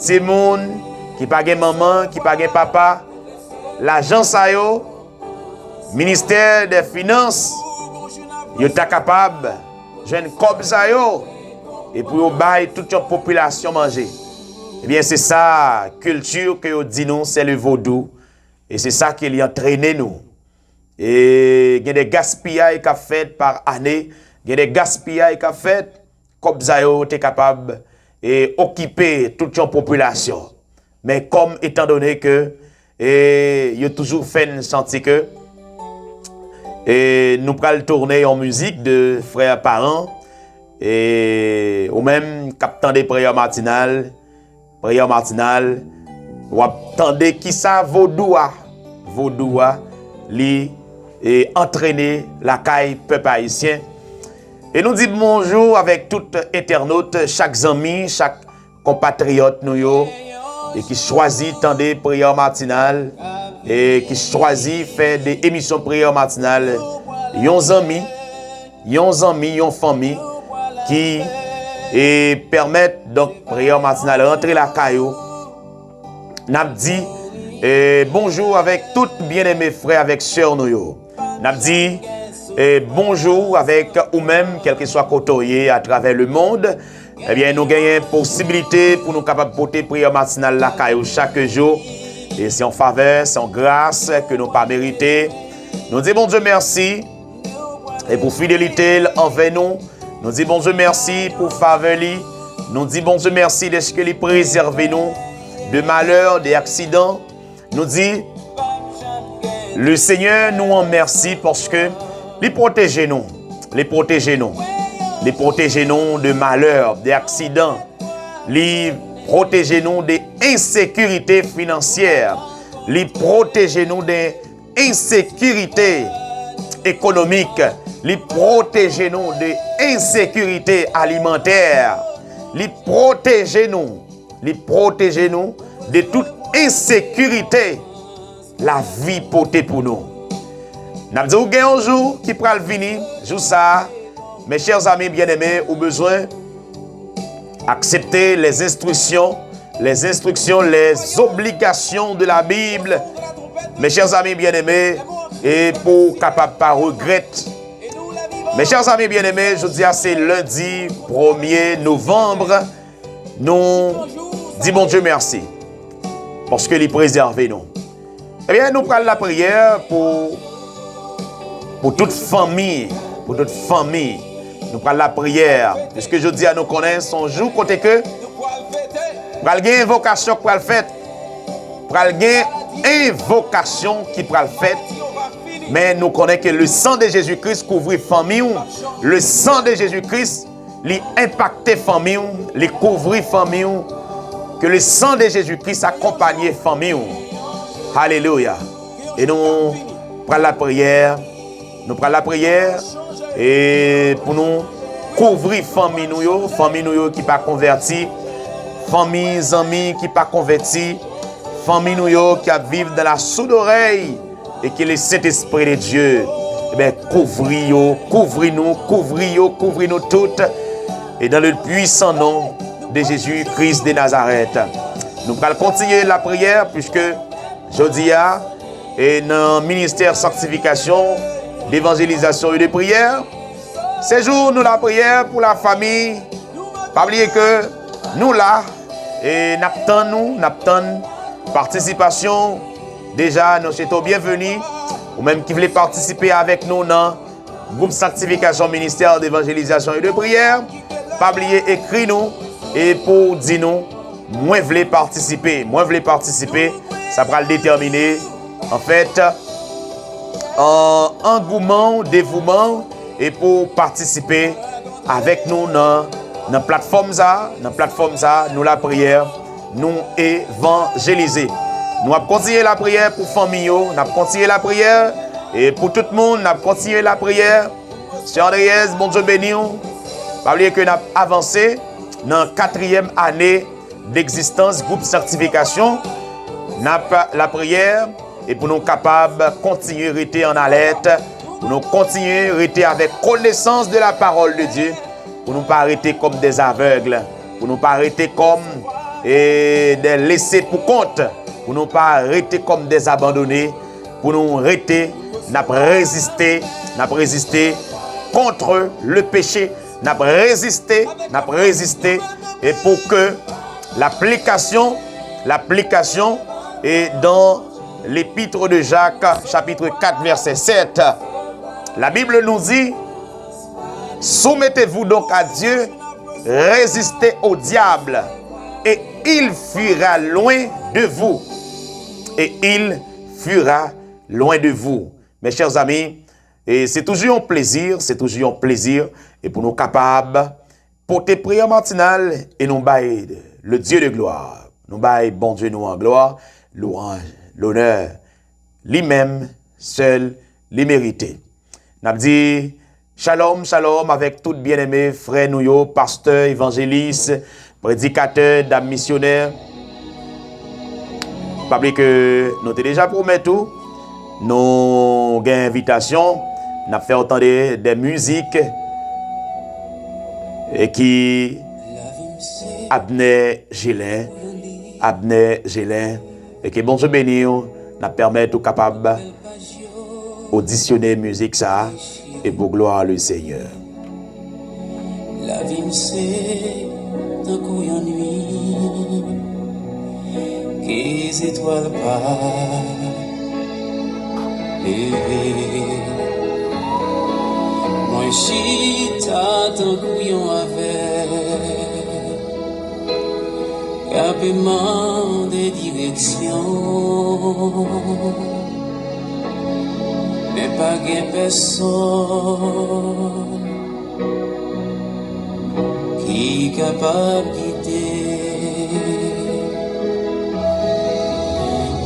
timoun ki pa gen manman, ki pa gen papa. Lajan sa yo, ministè dè finans, yo ta kapab jwenn kòb sa yo, e pou yo bay tout yon popilasyon manje. Ebyen, se sa, kilti ke yo di nou, se le vodou, e se sa ke li antrene nou. E gen de gaspiyay k ap fèt pa ane, gen de gaspiyay k ap fèt, kòb sa yo te kapab, e, okipe tout yon popilasyon. Men kòm, etandone ke, e, yo toujou fè n santi ke, e, nou pral tounen yon mizik de frè Paran, e, ou menm k ap tande Priyè Matinal, Priyè Matinal, w ap tande kisa vodou a, vodou a, li, e, antrene lakay pèp ayisyen. E nou di bonjou avèk tout entènot, chak zanmi, chak konpatriyòt nou yo, e ki chwazi tande Priyè Matinal, e ki chwazi fè de emisyon Priyè Matinal yon zanmi, yon zanmi, yon fanmi ki, e, pèmèt, donk, Priyè Matinal rantre lakay ou. N ap di, e, bonjou avèk tout byeneme frè avèk sè nou yo. N ap di, e, bonjou avèk ou menm, kèlkeswa kote w ye atravè lemond. Ebyen, nou genyen posibilite pou nou kapab pote Priyè Matinal lakay ou chak jou. E se yon favè, se yon gras ke nou pa merite. Nou di Bondye mèsi, e pou fidelite l anvè nou. Nou di Bondye mèsi pou favè li. Nou di Bondye mèsi dèske li prezève nou de malè, de aksidan. Nou di, le Senyè nou an mèsi paske li pwoteje nou. Li pwoteje nou. Li pwoteje nou de malè, de aksidan. Li pwoteje nou de ensekirite finansyè. Li pwoteje nou de ensekirite ekonomik. Li pwoteje nou de ensekirite alimantè. Li pwoteje nou. Li pwoteje nou de tout ensekirite lavi pote pou nou. N ap di w gen yon jou ki pral vini, jou sa a, mes chers amis bien-aimés, ou bezwen aksepte les instructions, les instructions, les obligations de la Bible, mes chers amis bien-aimés, e pou w kapab pa regrèt Mes chers amis bien-aimés, jodi a se lendi premye novanm. Nou di Bondye mèsi paske li prezève nou. Ebyen, nou pral lapriyè pou, pou tout fanmi, pou tout fanmi. Nou pral lapriyè, piske jodi a nou konnen se yon jou kote ke pral gen envokasyon k pral fèt. Pral gen envokasyon ki pral fèt. Men nou konnen ke le sang de Jésus-Christ kouvri fanmi w. Le sang de Jésus-Christ, li enpakte fanmi w, li kouvri fanmi w. Ke le sang de Jésus-Christ akonpanye fanmi w. Alelouya. E nou pral lapriyè. Nou pral lapriyè. E pou nou kouvri fanmi nou yo, fanmi nou yo ki pa konvèti, fanmi, zanmi ki pa konvèti, fanmi nou yo ki ap viv dans la sourdorèy, et que le Saint-Esprit de Dieu, eh ben, kouvri yo, kouvri nou, kouvri yo, kouvri nou tout. Et dans le puissant nom de Jésus-Christ de Nazareth. Nou pral kontinye lapriyè, puisque jodi a, e nan ministè sanktifikasyon, devanjelizasyon e de priyè, se jou nou lapriyè pou la fami. Pa bliye ke nou la, e n ap tann ou, n ap tann patisipasyon. Deja, nou swete w byenveni. Ou menm ki vle patisipe avèk nou nan gwoup sanktifikasyon, ministè devanjelizasyon e de priyè, pa bliye ekri nou e pou w di nou, mwen vle patisipe, mwen vle patisipe. Sa pral detèmine, anfèt, an, angouman w, devouman w, e pou w patisipe avèk nou nan, nan platfòm sa a, nan platfòm sa a, nou lapriyè, nou evanjelize. Nou ap kontinye lapriyè pou fanmi yo, n ap kontinye lapriyè, e pou tout moun, n ap kontinye lapriyè. Sè Andreyèz, Bondye beni w. Pa bliye ke n ap avanse nan katriyèm ane degzistans gwoup sanktifikasyon. N ap lapriyè e pou nou kapab kontinye rete an alèt, pou nou kontinye rete avèk konesans de la parole de Dieu, pou nou pa rete kòm des aveugles, pou nou pa rete kòm, e, des laissés pour compte, pou nou pa rete kòm des abandonnés, pou nou rete, n ap reziste, n ap reziste contre le péché, n ap reziste, n ap reziste, e pou ke laplikasyon, laplikasyon, e dans l'épître de Jacques, chapitre quatre, verset sept, la Bible nous dit, soumettez-vous donc à Dieu, résistez au diable, et il fuira loin de vous. Et il fuira loin de vous. Mes chers amis, e se toujou yon plezi, se toujou yon plezi, e pou nou kapab pote priyè matinal, e nou bay le Dieu de gloire, nou bay Bondye nou an glwa, lwanj, lonè, li menm sèl li merite. N ap di, shalom, shalom avèk tout byeneme frè nou yo, pastè, evanjelis, predikatè, dam misyonè. Pa bliye ke nou te deja pwomèt ou, nou gen envitasyon, n ap fè w tande de mizik, e ki Abner Gelin, Abner Gelin, e ke Bondye beni w, n ap pèmèt ou kapab odisyone mizik sa a, e pou glwa le Senyè. Lavi m se tankou yon nuit ke zetwal pa leve. Mwen chita tankou yon avèg k ap mande direksyon, men pa gen pèsonn ki kapab gide.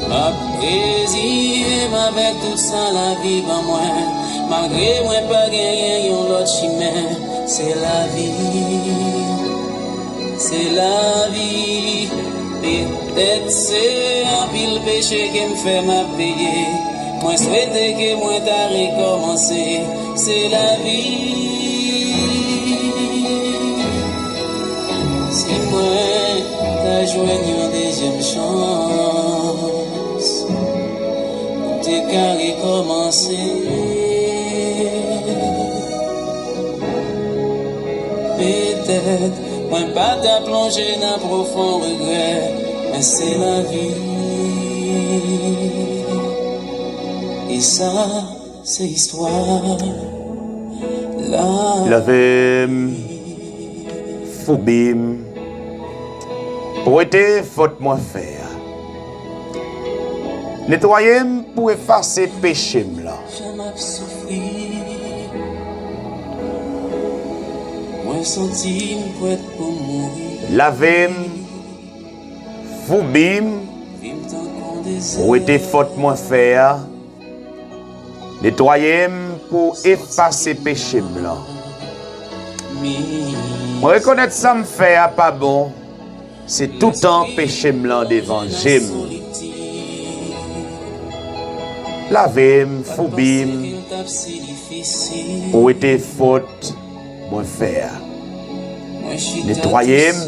M ap reziye m avèk tout sa lavi ban mwen, malgre mwen pa genyen yon lòt chimen. Se lavi, se lavi. Petèt se anpil peche ke m fè m ap peye. Mwen swete ke mwen ta rekòmanse. Se lavi. Si mwen ta jwenn yon dezyèm chans, m te ka rekòmanse. Mwen pa ta plonje nan pwofon regrè, men se lavi. E sa, se istwa lavi. Lave m, foubi m, pou wete fòt mwen fè a. Netwaye m pou efase peche m lan. Jan m ap soufri, mwen santi m prèt pou mouri. Lave m, foubi m, pou wete fòt mwen fè a. Netwaye m pou efase peche m lan. Mwen rekonèt sa m fè a pa bon, se toutan peche m lan devan je m. Lave m, foubi m, pou wete fòt mwen fè a. Netwaye m,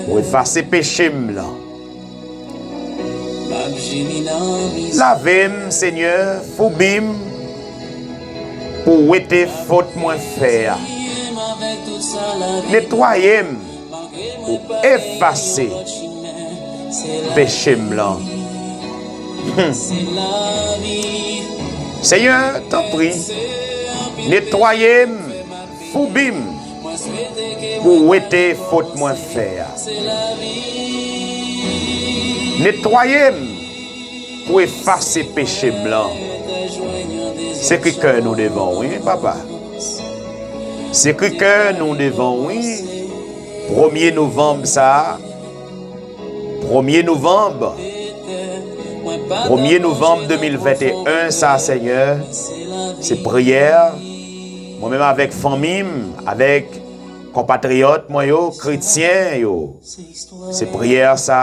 pou efase peche m lan. Lave m, Senyè, foubi m, pou wete fòt mwen fè a. Netwaye m, pou efase peche m lan. Hmm. Senyè, tanpri, netwaye m, foubi m, pou wete fòt mwen fè a. Netwaye m, pou efase peche m lan. Sekre kè nou devan w, wi, papa. Sekre kè nou devan w, wi. Premye novanm sa a, premye novanm, premye novanm de mil venteyen sa, Senyè, se priyè mwen menm avèk fanmi m, avèk konpatriyòt mwen yo, kretyen yo. Se priyè sa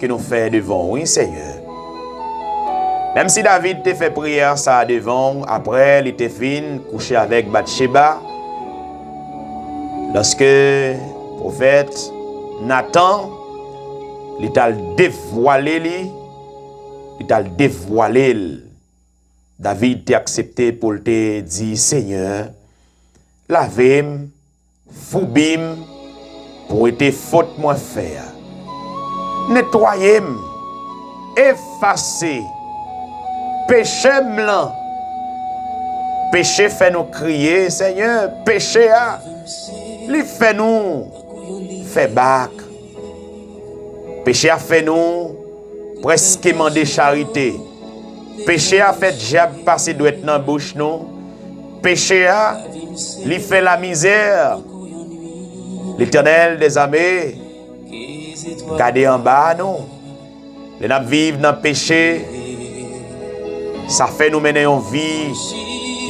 ke nou fè devan w, wi, Senyè. Menm si David te fè priyè sa devan w, apre li te fin kouche avèk Batcheba, lòske pwofèt Natan, li t al devwale li, li t al devwale l. David te aksepte pou l te di, Senyè, lave m, foubi m, pou wete fòt mwen fè a. Netwaye m, efase peche m lan. Peche fè nou kriye, Senyè, peche a, li fè nou fè bak. Peche a fè nou prèske mande charite. Peche a fè dyab pase dwèt nan bouch nou. Peche a, li fè lamizè. Letènèl dèzame gade anba nou. Lè n ap viv nan peche, sa fè nou mennen yon vi,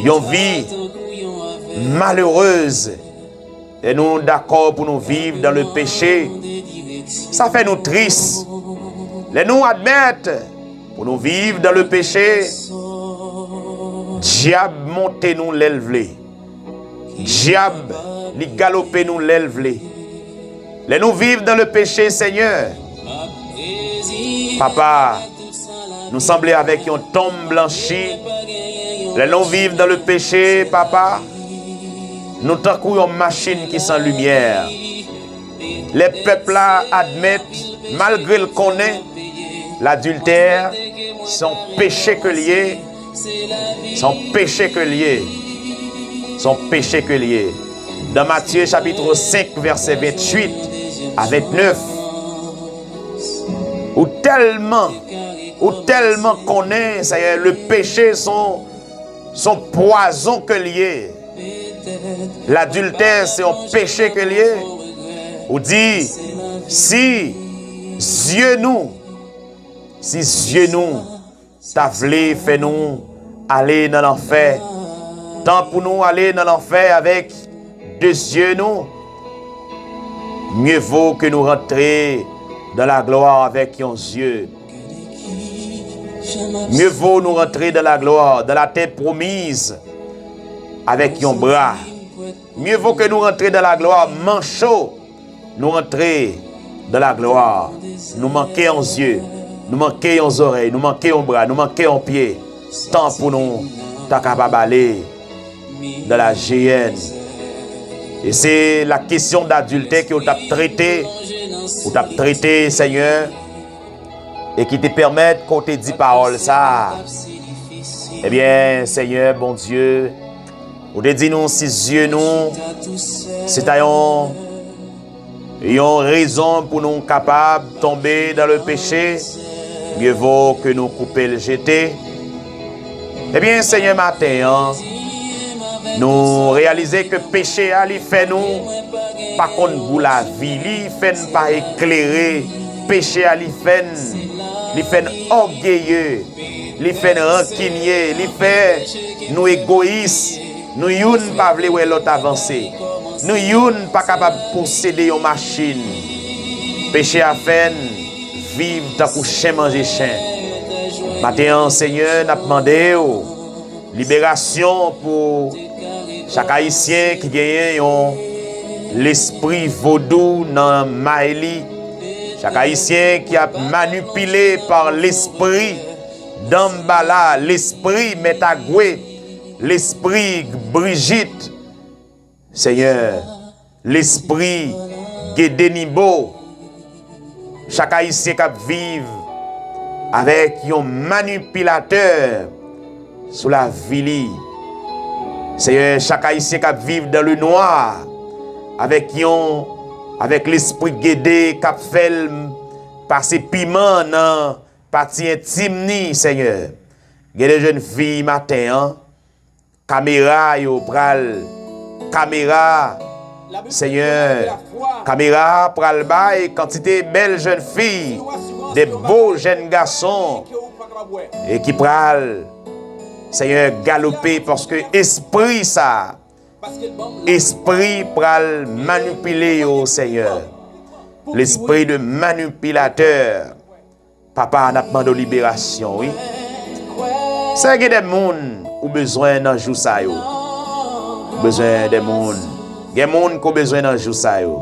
yon vi malerèz. Lè nou dakò pou nou viv dans le péché, sa fè nou tris. Lè nou admèt pou nou viv dans le péché, dyab monte nou lè l vle. Dyab, li galope nou lè l vle. Lè nou viv dans le péché, Senyè, Papa, nou sanble avèk yon tonm blanchi. Lè nou viv dans le péché, Papa, nou tankou yon machin ki san limyè. Lè pèp la admèt, malgre l konnen, ladiltè se yon peche ke l ye, se yon peche ke l ye, se yon peche ke l ye. Dans Matthieu chapitre cinq, verset vingt-huit à vingt-neuf, ou tèlman, ou tèlman konnen, Senyè, le péché se yon, se yon pwazon ke l ye. Ladiltè se yon peche ke l ye. Ou di, si zye nou, si zye nou ta vle fè nou ale nan lanfè, tan pou nou ale nan lanfè avèk de zye nou, mye vo ke nou rantre dans la gloire avèk yon zye. Mye vo nou rantre dans la gloire, dans la terre promise, avèk yon bra. Mye vo ke nou rantre dans la gloire mancho, nou rantre dans la gloire, nou manke yon zye, nou manke yon zòrèy, nou manke yon bra, nou manke yon pye, tan pou nou ta kapab ale dans la Guyenne. E se la kesyon dadiltè ke w t ap trete, ou t ap trete, Senyè, e ki te pèmèt ke w te di pawòl sa a. Ebyen, Senyè Bondye, ou te di nou si zye nou se ta yon yon rezon pou nou kapab tonbe dan le peche, mieux vaut ke nou koupe l jete. Ebyen, Senyè, maten an, nou reyalize ke peche a, li fè nou pa konn gou lavi, li fè n pa eklere, peche a, li fè n, li fè n ògeye, li fè n rankinye, li fè nou egoyis, nou youn pa vle wè lòt avanse, nou youn pa kapab posede yon machin. Peche a fè n viv tankou chen manje chen. Maten an, Senyè, n ap mande w liberasyon pou chak Ayisyen ki genyen yon lespri vodou nan may li, chak Ayisyen ki ap manipile pa lespri Danmbala, lespri Mèt Agwe, lespri Brijit, Senyè, lespri Gede Nibo, chak Ayisyen k ap viv avèk yon manipilatè sou lavi li. Senyè, chak Ayisyen k ap viv dan le nwa avèk yon, avèk lespri Gede k ap fè l pase piman nan pati entim ni, Senyè. Gen de jèn fi maten an, kamera yo pral, kamera, Senyè, kamera pral bay kantite bèl jèn fi, de bo jèn gason, e ki pral, Senyè, galope, paske espri sa, espri pral manipile yo, Senyè. Lespri de manipilatè. Papa, n ap mande w liberasyon, wi. Sè, gen de moun ou bezwen nan jou sa yo. Ou bezwen de moun. Gen moun ke w bezwen nan jou sa yo.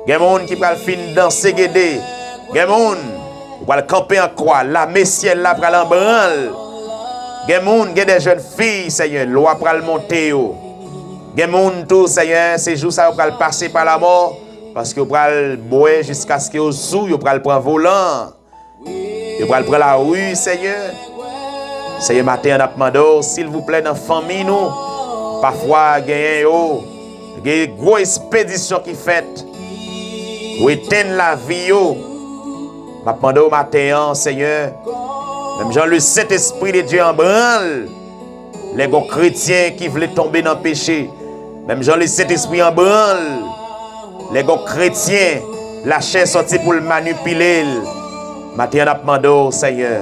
Gen moun ki pral fin danse Gede. Gen moun ou pral kanpe an kwa. Lame syèl la pral an branl. Gen moun, gen de jèn fi, Senyè, lwa pral monte yo. Gen moun tou, Senyè, se jou sa yo pral pase pa lamò, paske yo pral bwè jiskaske yo sou, yo pral pran volan. Yo pral pran lari, Senyè. Senyè, maten an, n ap mande w, silvouplè, nan fanmi nou, pafwa genyen yo, gen gwo espedisyon ki fèt. Ou etenn lavi yo. M ap mande w maten an, Senyè, menm jan le Sentespri de Dye an branl, lè gon kretyen ki vle tonbe nan peche, menm jan le Sentespri an branl, lè gon kretyen, lachè sòti pou l manipile l. Maten an, n ap mande w, Senyè,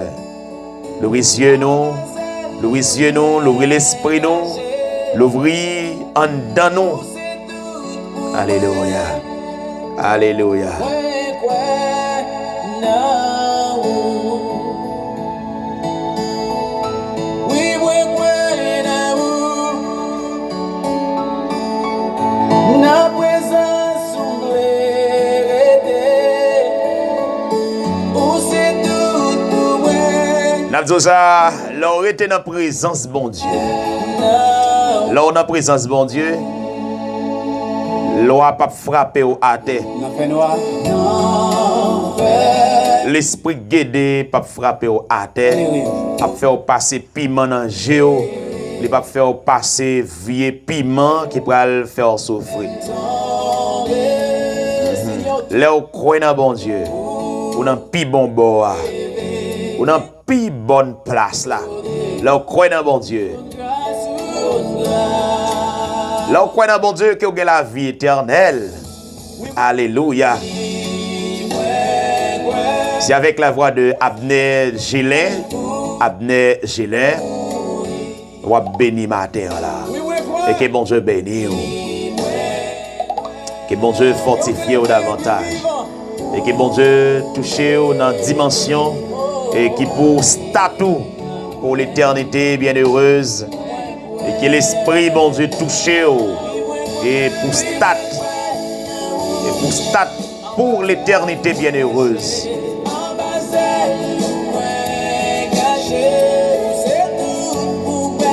louvri zye nou, louvri zye nou, louvri lespri nou, louvri anndan nou. Alelouya. Alelouya. Mwen kwè nan ou. Wi, mwen kwè nan ou. Nan prezans ou m vle rete. Ou se tout pou mwen. N ap di w sa, lè w rete nan prezans Bondye. Lè w nan prezans Bondye, lwa p ap frape w atè. Lespri Gede p ap frape w atè. Ap fè w pase piman nan je w. Li p ap fè w pase vye piman ki pral fè w soufri. Mhm. Lè w kwè nan Bondye, ou nan pi bon bò a. Ou nan pi bòn plas la. Lè w kwè nan Bondye. Lè w kwè nan Bondye ke w gen lavi etènèl. Alelouya. C'est avec la voix de Abner Gelin. Abner Gelin. W ap beni maten an la. E ke Bondye beni w. Ke Bondye fòtifye w davantaj. E ke Bondye touche w nan dimansyon e ki pou stat ou pou letènite byennerez. E ke Lespri Bondye touche w e pou stat. E pou stat pour l'éternité bienheureuse.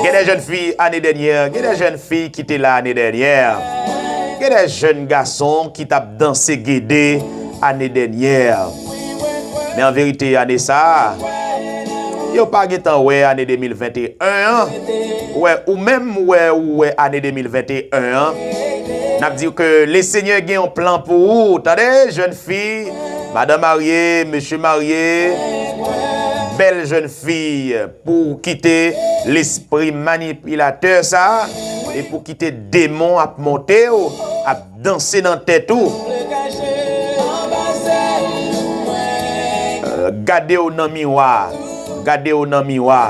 Gen de jèn fi ane dènyè, gen de jèn fi ki te la ane dènyè. que des jeunes garçons ki t ap danse gede ane dènyè. Men an verite, ane sa a, yo pa gentan wè ane de mil venteyen an. Ou wè, ou menm, ou wè, ou wè ane de mil venteyen an. N ap di w ke Lesenyè gen yon plan pou ou. Tande, jèn fi, madanm marye, mesye marye, bèl jèn fi, pou w kite lespri manipilatè sa a, e pou w kite demon ap monte w, ap danse nan tèt ou. Euh, gade w nan miwa, gade w nan miwa,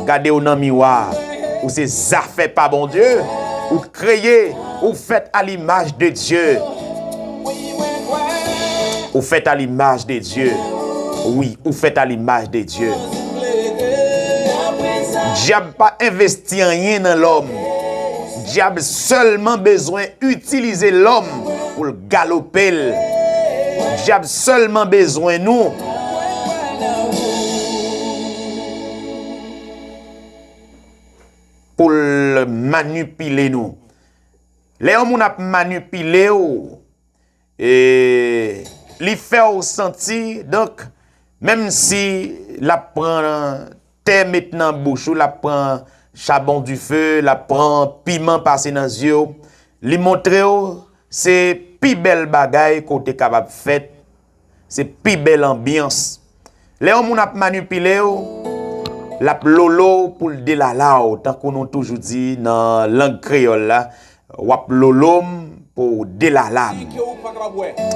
gade w nan miwa. Ou se zafè pa Bondye, ou kreye, ou fèt a limaj de Dye. Ou fèt a limaj de Dye. Wi, ou fèt a limaj de Dye. Dyab pa envesti anyen nan lòm. Dyab sèlman bezwen itilize lòm pou l galope l. Dyab sèlman bezwen nou pou l manipile nou. Lè yon moun ap manipile w, e li fè w santi, donk, menm si l ap pran tè met nan bouch ou, l ap pran chabon dife, l ap pran piman pase nan zye w, li montre w se pi bèl bagay ke w te kapab fèt, se pi bèl anbyans. Lè yon moun ap manipile w, l ap lolo w pou l delala w, tankou nou toujou di nan lang kreyòl la, w ap lolo m pou w delala m.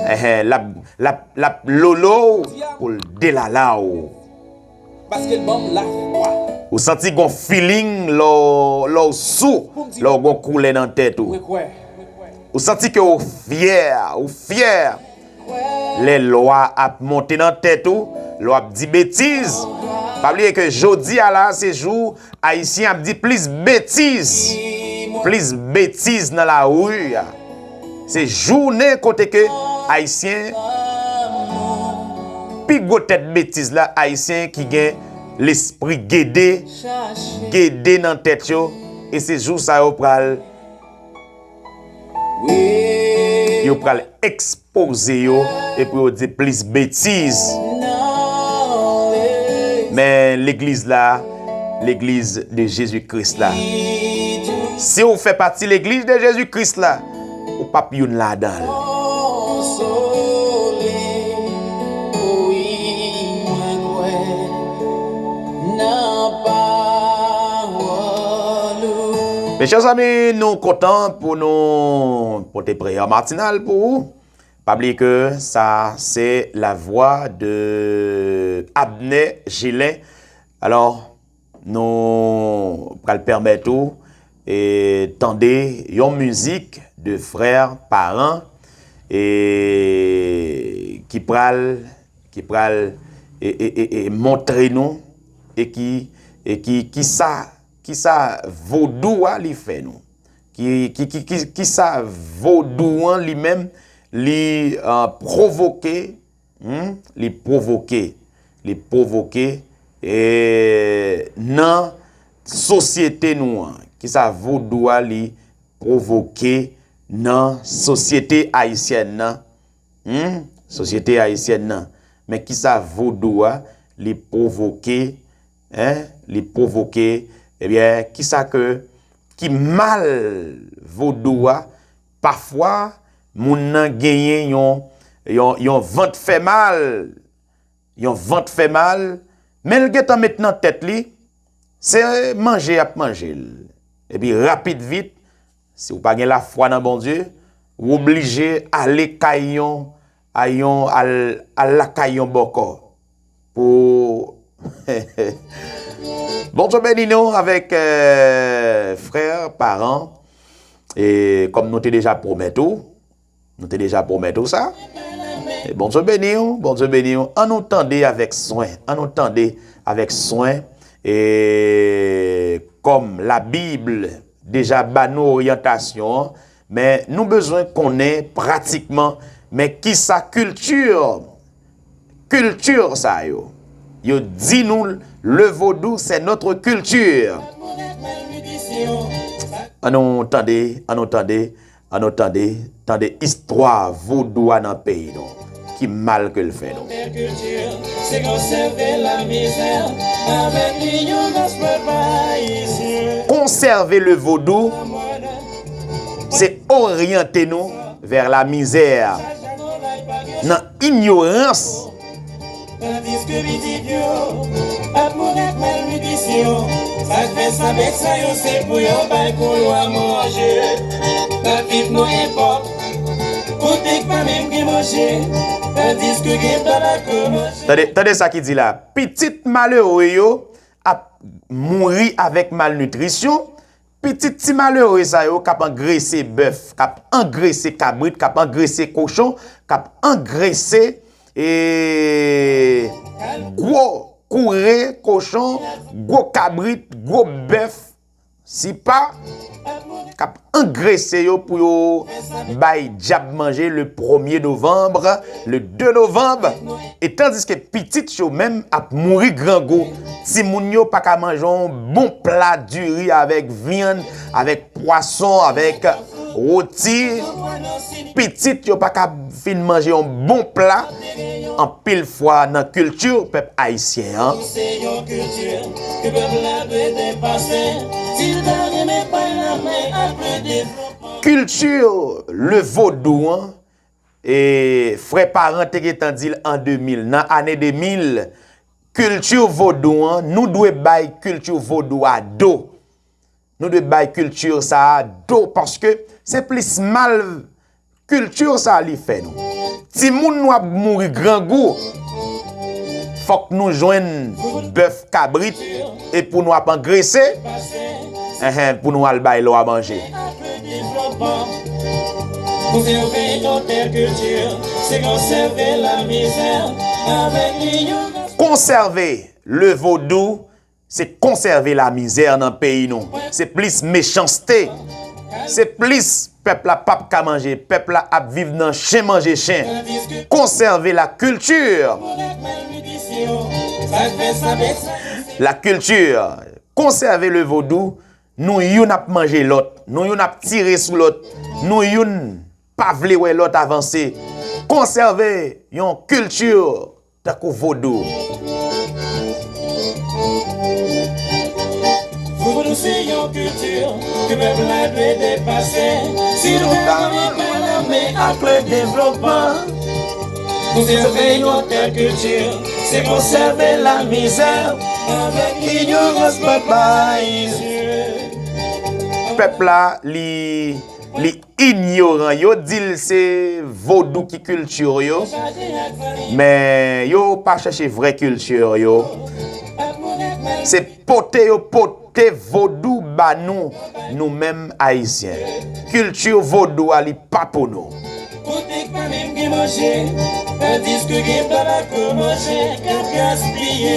Enhen, l ap, l ap, l ap lolo w pou l delala w. Ou santi gon feeling lè w, lè w sou, lè w gon koulè nan tèt ou. Ou santi ke w fyè, ou fyè. Lè lwa ap monte nan tèt ou, lè w ap di betiz. Pa bliye ke jodi a la, se jou Ayisyen ap di plis betiz. Plis betiz nan lari a. Se jounen kote ke Ayisyen, pi gwo tèt betiz la, Ayisyen ki gen lespri gede, gede nan tèt yo, e se jou sa yo pral, yo pral ekspoze yo, epi yo di plis betiz. Men legliz la, legliz de Jezi Kris la. Si w fè pati legliz de Jezi Kris la, ou p ap youn ladan l. Mechè zanmi, nou kontan pou nou pote priyè matinal pou ou. Pa bliye ke sa se la voix de Abner Gelin. Alò, nou pral pèmèt ou, e, tande yon mizik de frè Paran, e, ki pral, ki pral, e, e, e, e, montre nou, e ki, e ki, ki sa, ki sa vodou a li fè nou. Ki, ki, ki, ki, ki sa vodou an li menm, li, e, pwovoke, hmm, li pwovoke, li pwovoke, e, nan sosyete nou an. Ki sa vodou a li pwovoke nan sosyete ayisyèn nan? Hmm, sosyete ayisyèn nan. Men ki sa vodou a li pwovoke, en, li pwovoke, ebyen, ki sa ke, ki mal vodou a, pafwa, moun nan genyen yon, yon, yon vant fè mal, yon vant fè mal, men l gentan met nan tèt li, se manje y ap manje l. Epi rapid vit, si w pa gen lafwa nan Bondye, w oblije ale kay yon, a yon, al, al lakay yon bòkò. Pou Bondye beni nou avèk, e, frè Paran. E kòm nou te deja pwomèt ou, nou te deja pwomèt ou sa. E Bondye beni w, Bondye beni w. An nou tande avèk swen, an nou tande avèk swen. E kòm Labib deja ba nou oryantasyon an, men nou bezwen konnen pratikman, men kisa kilti, kilti sa yo. Yo di nou, le vodou, c'est notre culture. An nou tande, an nou tande, Ann nou tande, tande istwa vodou a nan peyi nou. Ki mal ke l fè nou. Se konsève lamizè avèk linyorans pèp ayisyen. Konsève le vodou, se oryante nou vè lamizè, nan inyorans. Tandiske pitit yo ap mouri ak malnitrisyon. Sa k fè sa bèt sa yo se pou yo bay kou yo a manje. N ap viv nan epòk kote k pa menm gen manje. Tandiske gen tabako manje. Tande, tande sa ki di la. Pitit malere yo ap mouri avèk malnitrisyon. Pitit ti malere sa yo k ap angrese bèf, k ap angrese kabrit, k ap angrese kochon, k ap angrese e gwo koure kochon, gwo kabrit, gwo bèf, sipa, k ap angrese yo pou yo bay dyab manje le premye novanm, le de novanm. E tandiske pitit yo menm ap mouri grangou. Timoun yo pa ka manje yon bon pla diri avèk vyann, avèk pwason, avèk woti. Pitit yo pa ka fin manje yon bon pla. Anpil fwa nan kilti pèp ayisyen an. Se yon kilti ke pèp la dwe depase. Si l ta renmen bay lanmen ak le devlopman. Kilti le vodou an, e frè Paran te gentan di l an de mil, nan ane de mil, kilti vodou an, nou dwe bay kilti vodou a do. Nou dwe bay kilti sa a do, paske se plis mal kilti sa a li fè nou. Timoun nou ap mouri grangou. Fòk nou jwenn bèf, kabrit, e pou nou ap angrese, enhen, pou nou al bay lwa manje. Konsève yon tèl kilti, se konsève lamizè avèk linyorans. Konsève le vodou, se konsève lamizè nan peyi nou. Se plis mechanste. Se plis pèp la p ap ka manje. Pèp la ap viv nan chen manje chen. Konsève lakilti. Lakilti. Konsève le vodou. Nou youn ap manje lòt. Nou youn ap tire sou lòt. Nou youn pa vle wè lòt avanse. Konsève yon kilti tankou vodou. Vodou se yon kilti ke pèp la dwe depase. Si nou ta renmen bay lanmen ak le devlopman, konsève yon tèl kilti, se konsève lamizè avèk linyorans pèp ayisyen. Pèp la, li, li inyoran. Yo di l se vodou ki kilti yo, men yo pa chèche vrè kilti yo. Se pote yo pote vodou ba nou, nou menm ayisyen. Kilti vodou a, li pa pou nou. Kote k pa menm gen manje, tandiske gen tabako manje k ap gaspiye.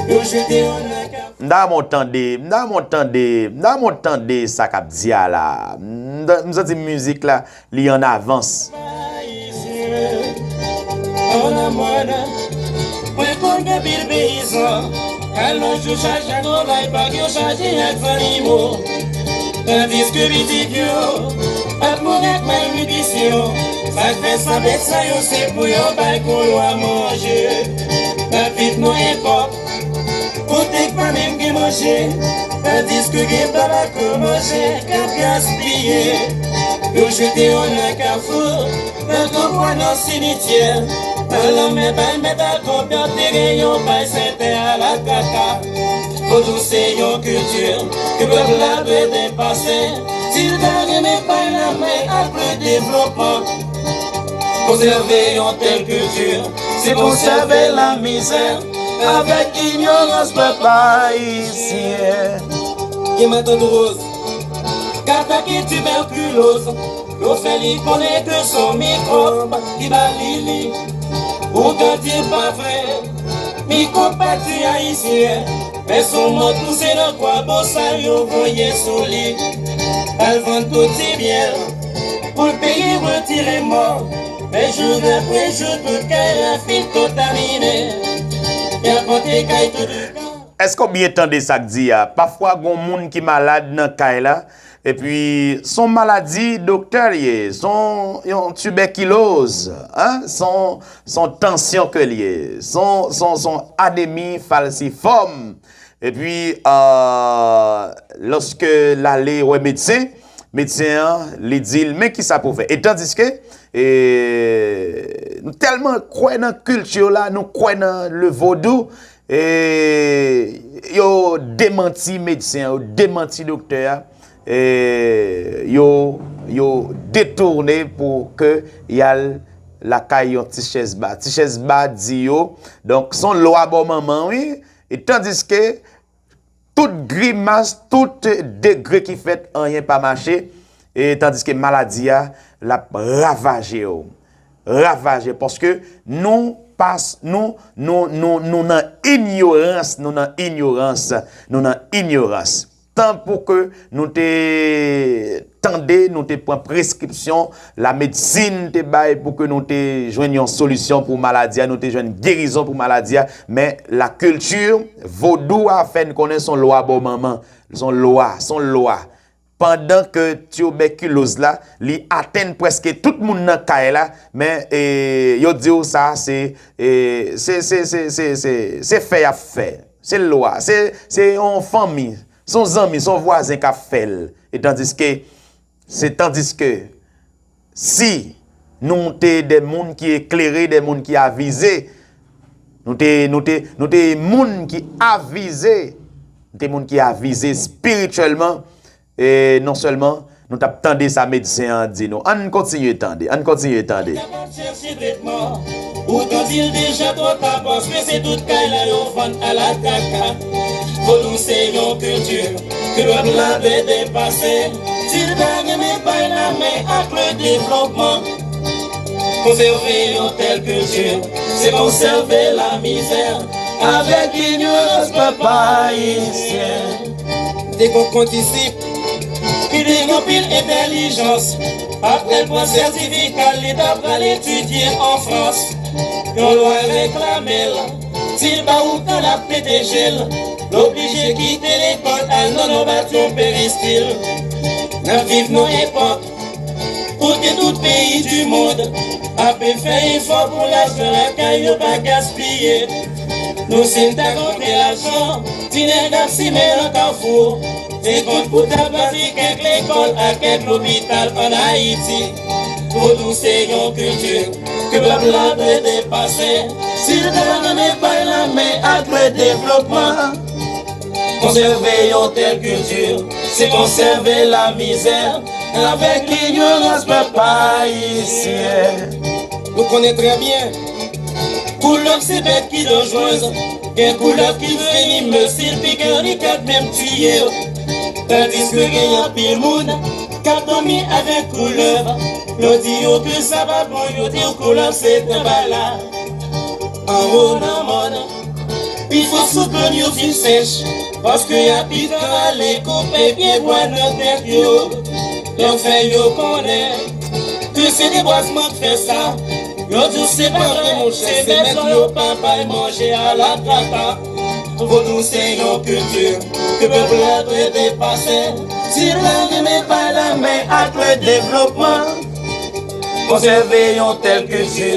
Yo jete yo nan kafou. M ta renmen w tande, m ta renmen w tande, m ta renmen w tande sa k ap di a la. M, m santi mizik la, li an avans. Mwen konn gen pil peyizan, alòs yo chaje ak lòt bag, yo chaje ak zannimo. Tandiske pitit yo ap mouri ak malnitrisyon. Sa k fè sa bèt sa yo se pou yo bay kou yo a manje. N ap viv nan epòk kote k pa menm gen manje, tandiske gen tabako manje k ap gaspiye. Yo jete yo nan kafou, nan twou bwa, nan simityè, nan lanmè, bay mèt a kòb yo tire yo bay sentè a la kaka. Vodou se yon kilti ke pèp la dwe depase. Si l ta renmen bay lanmen ak le devlopman, konsève yon tèl kilti, se konsève lamizè avèk inyorans pèp ayisyen. Gen matant woz k atake tibèkiloz, yo fè li konnen ke se yon mikwòb ki ba li li. Ou ka di l pa vre, mikwòb pa tiye ayisyen, men se yon mòd pouse nan kwa bosal yo voye sou li. Al vann tout ti byen l pou l peye retire mò. Men jou dapre jou, tout kay la fin kontamine. Y ap monte kay tout. Èske w byen tande sa k di a? Pafwa, gen yon moun ki malad nan kay la, Epi, s on maladi doktè l ye, s on yon tibèkiloz, en, s on, s on tansyon ke l ye, s on, s on, s on anemi falsifòm. Epi, euh, lòske l ale wè medsen, medsen an, li di l, men kisa pou w fè. E tandiske, e, nou tèlman kwè nan kilti la, nou kwè nan le vodou, e yo demanti medsen an, yo demanti doktè a, e yo, yo detounen pou ke y al lakay yon ti chèz ba. Ti chèz ba di yo, donk, s on lwa bò manman, wi. E tandiske tout grimas, tout degre ki fèt, anyen pa mache. E tandiske maladi a, l ap ravaje w. Ravaje, paske nou pas, nou, nou, nou, nou nan inyorans, nou nan inyorans, nou nan inyorans. Tan pou ke nou te tande, nou te pran preskripsyon, lamedsin te bay pou ke nou te jwenn yon solisyon pou maladi a, nou te jwenn gerizon pou maladi a, men lakilti vodou a fè n konnen s on lwa bò manman, s on lwa, s on lwa. Pandan ke tibèkiloz la, li atenn prèske tout moun nan kay la, men, e, yo di w sa, se, e, se, se fè y ap fè. Se lwa, se, se yon fanmi, s on zanmi, s on vwazen k ap fè l. E tandiske, se tandiske, si nou te de moun ki eklere, de moun ki avize, nou te, nou te, nou te moun ki avize, nou te moun ki avize espirityèlman, e non sèlman nou t ap tande sa medsen an di nou. Ann kontinye tande, ann kontinye tande. Kapab chèche tretman, poutan di l deja twò ta, paske se tout kay la yo vann alatraka. Vodou se yon kilti ke pèp la dwe depase. Si l ta renmen bay lamen ak le devlopman, konsève yon tèl kilti, se konsève lamizè avèk inyorans pèp ayisyen. Te gon kondisip ki te gen anpil entèlijans. Apre l pran sètifika l, li ta pral etidye an Frans. Yon lwa reklame l, si l pa ou tan l ap pete je l. L oblije kite lekòl, al nan nò bat yon peristil. N ap viv nan epòk kote tout peyi di mond ape fè efò pou lajan lakay yo pa gaspiye. Nou si n ta konte lajan ti nèg ap simen nan kafou, se kont pou ta bati kèk lekòl ak kèk lopital ann Ayiti. Vodou se yon kilti ke pèp la dwe depase. Si l ta renmen bay lamen ak le devlopman, konsève yon tèl kilti, se konsève lamizè avèk inyorans pèp ayisyen. Nou konnen trè byen, koulèv se bèt ki danjrez. Gen koulèv ki venimez, si l pike w, li ka menm tiye w. Tandiske gen anpil moun k ap dòmi avèk koulèv. Yo di yo ke sa pa bon, yo di w koulèv se tanbala. Anwo nan mòn, pifò sou kòn yo fin sèch, paske y ap pito ale koupe pyebwa nan tèt yo. Lè w fè yo konnen ke se debwazman k fè sa, yo di w se pa vre monchè, se mèt yo pa bay manje alatraka. Vodou se yon kilti ke pèp la dwe depase. Si l ta renmen bay lamen ak le devlopman, konsève yon tèl kilti,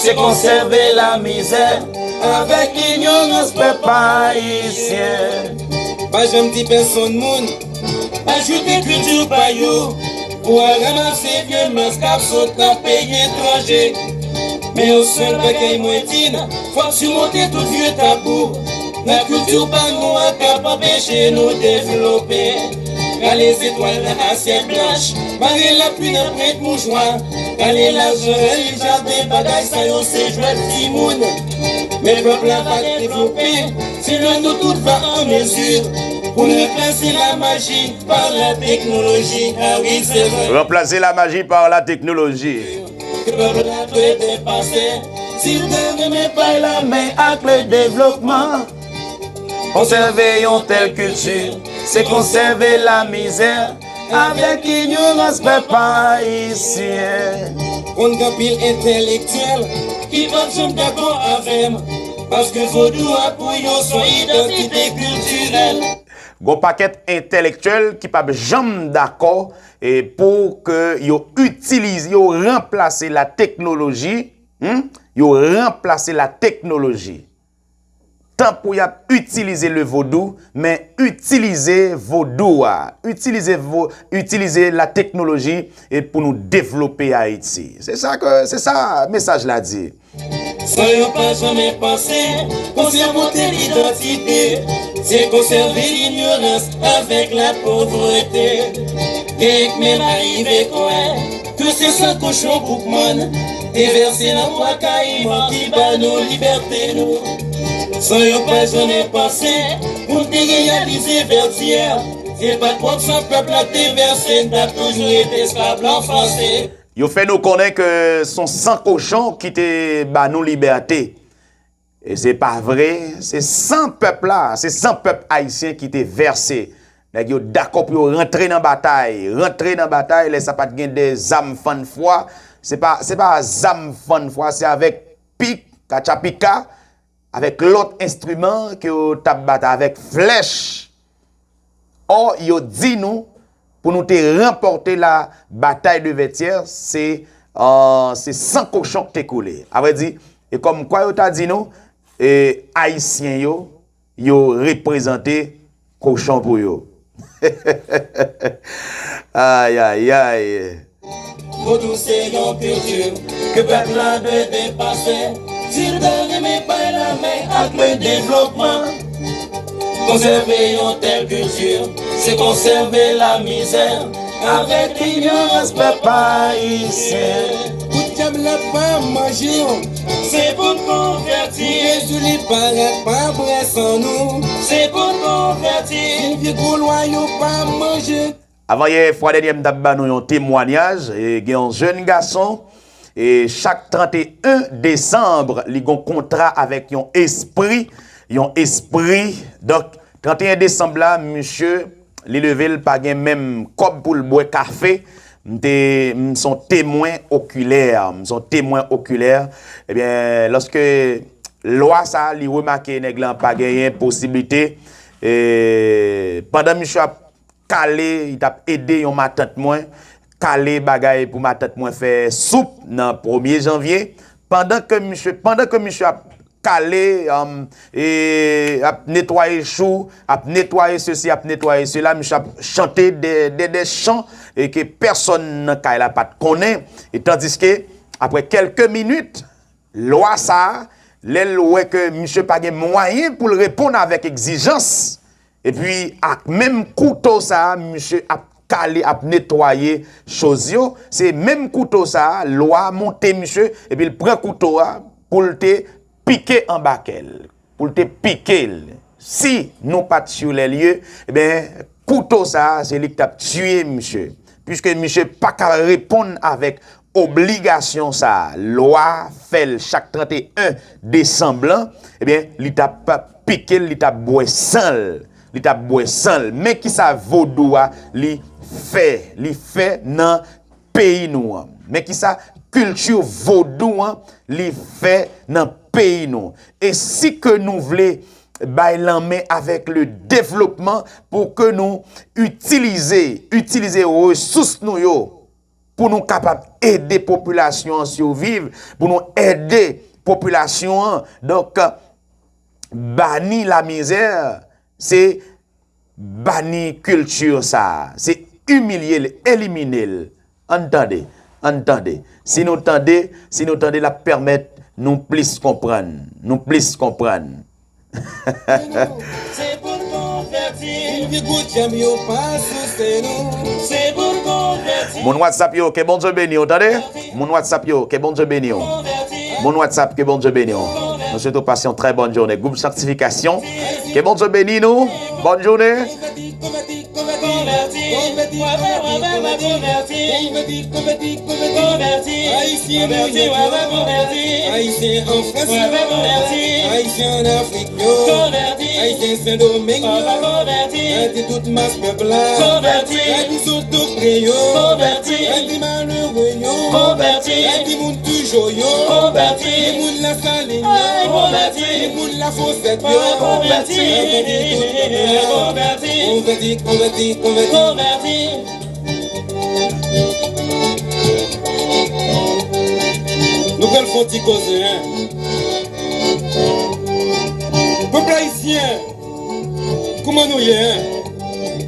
se konsève lamizè avèk inyorans pèp ayisyen. Pa janm di pèsonn moun ajoute kilti pa yo pou al ranmase vye mès k ap sot nan peyi etranje. Men yon sèl bagay mwen di n, fòk simonte tout vye tabou. Nan kilti pa nou an k ap anpeche nou devlope. Rale zetwal nan asyèt blanch, mare lapli nan pwent mouchwa, rale lajan rèl jaden, bagay sa yo se jwèt timoun. Men pèp la va devlope, si lè nou tout va an mezi pou n ranplase lamaji pa lateknoloji. A wi, se vre. Ranplase lamaji pa lateknoloji. Ke pèp la dwe depase. Si l ta renmen bay lamen ak le devlopman, konsève yon tèl kilti, se konsève lamizè avèk inyorans pèp ayisyen. Konn gen anpil entèlektyèl ki p ap janm dakò avè m, paske vodou a pou yo s on idantite kiltirèl. Gon pakèt entèlektyèl ki p ap janm dakò e pou ke yo itilize, yo ranplase la teknoloji, hmm? Yo ranplase la teknoloji. Tan pou y ap itilize le vodou, men itilize vodou a, itilize vo, itilize la teknoloji e pou nou devlope Ayiti. Se sa ke, se sa mesaj la di. Sa yo pa janmen panse, konsève idantite, se konsève linyorans avèk lapovrete. Genyen k menm arive kwè ke se san kochon Boukman te vèse nan bwa kayiman ki ba nou libète nou. San yo pa janmen panse, pou n te reyalize Vètyè, se pa t pwòp san pèp la te vèse, n t ap toujou rete esklav blan franse. Yo fè nou konnen ke se yon san kochon ki te ba nou libète. E se pa vre, se san pèp la, se san pèp ayisyen ki te vèse. Nèg yo dakò pou yo rantre nan batay, rantre nan batay, lè sa pa t gen de zam fann fwa, se pa, se pa zam fann fwa, se avèk pik, katchapika, avèk lòt enstriman ke yo t ap batay avèk flèch. Ò, yo di nou, pou nou te ranpòte la batay de Vètyè, se, euh, se san kochon k te koule. Avrèdi, e kòm kwa yo ta di nou, e, Ayisyen yo, yo reprezante kochon pou yo. Ay, ay, ay. Vodou se yon kilti ke pèp la dwe depase. Si l ta renmen bay lamen ak mwen devlopman, konsève yon tèl kilti, se konsève lamizè avèk linyorans pèp ayisyen. Pou dyab la pa manje w, se pou n konvèti. Pou Jezi li parèt pa bwè san nou, se pou n konvèti. Pou vye gwo lwa yo pa manje. Avan yè fwa dènyè m t ap ba nou yon temwanyaj, e gen yon jèn gason, e chak trannteyen desanm, li gon kontra avèk yon espri, yon espri. Donk, trannteyen desanm la, misye, li leve, l pa gen menm kòb pou l bwè kafe. M te, m se yon temwen okilè, m se yon temwen okilè. Ebyen, lòske lwa sa, li remake nèg lan pa genyen posiblite, e pandan misye ap kale, li t ap ede yon matant mwen kale bagay pou matant mwen fè soup nan premye janvye. Pandan ke misye, pandan ke misye ap kale, um, e ap netwaye chou, ap netwaye sesi, ap netwaye sela, misye ap chante de, de, de chan e ke pèsonn nan kay la pa t konnen. E tandiske, apre kèlke minit, lwa sa a, lè l wè ke misye pa gen mwayen pou l reponn avèk egzijans, epi ak menm kouto sa a, misye ap kale, ap netwaye choz yo, se menm kouto sa a, lwa a monte misye, epi l pran kouto a pou l te pike anba kè l, pou l te pike l. Si nou pa t sur les lieux, ebyen, kouto sa a, se li k t ap tiye misye. Piske misye pa ka reponn avèk obligasyon sa a, lwa fè l chak trannteyen desanm lan, ebyen, li t ap pike l, li t ap bwè san l, li t ap bwè san l. Men kisa vodou a, li fè, li fè nan peyi nou an. Men kisa kilti vodou an, li fè nan peyi nou. E si ke nou vle bay lanmen avèk le devlopman pou ke nou itilize, itilize resous nou yo, pou nou kapab ede popilasyon an siviv, pou nou ede popilasyon an, donk, bani lamizè, se bani kilti sa a, se imilye l, elimine l. Ann tande, ann tande. Si nou tande, si nou tande, l ap pèmèt nou plis konprann, nou plis konprann. Se pou n konvèti. Moun WhatsApp yo, ke Bondye beni w, tande? Moun WhatsApp yo, ke Bondye beni w. Moun WhatsApp, ke Bondye beni w. Nou swete w pase yon trè bòn jounen. Gwoup Sanktifikasyon, ke Bondye beni nou. Bòn jounen. Konvèti, konvèti, konvèti, konvèti, konvèti, konvèti, konvèti, konvèti, konvèti. Ayisyen nou ye, konvèti. Ayisyen an Frans yo, konvèti. Ayisyen an Afrik yo, konvèti. Ayisyen Sendomeng yo, konvèti. Èdi tout mas pèp la, konvèti. Èdi sot dopre yo, konvèti. Èdi malere yo, konvèti. Èdi moun Tijo yo, konvèti. Èdi moun Lasalin yo, konvèti. Èdi moun Lafosèt yo, konvèti. Èdi tout Konvèti, konvèti, konvèti, konvèti. Nou pral fè yon ti koze, en. Pèp ayisyen, kòman nou ye, en?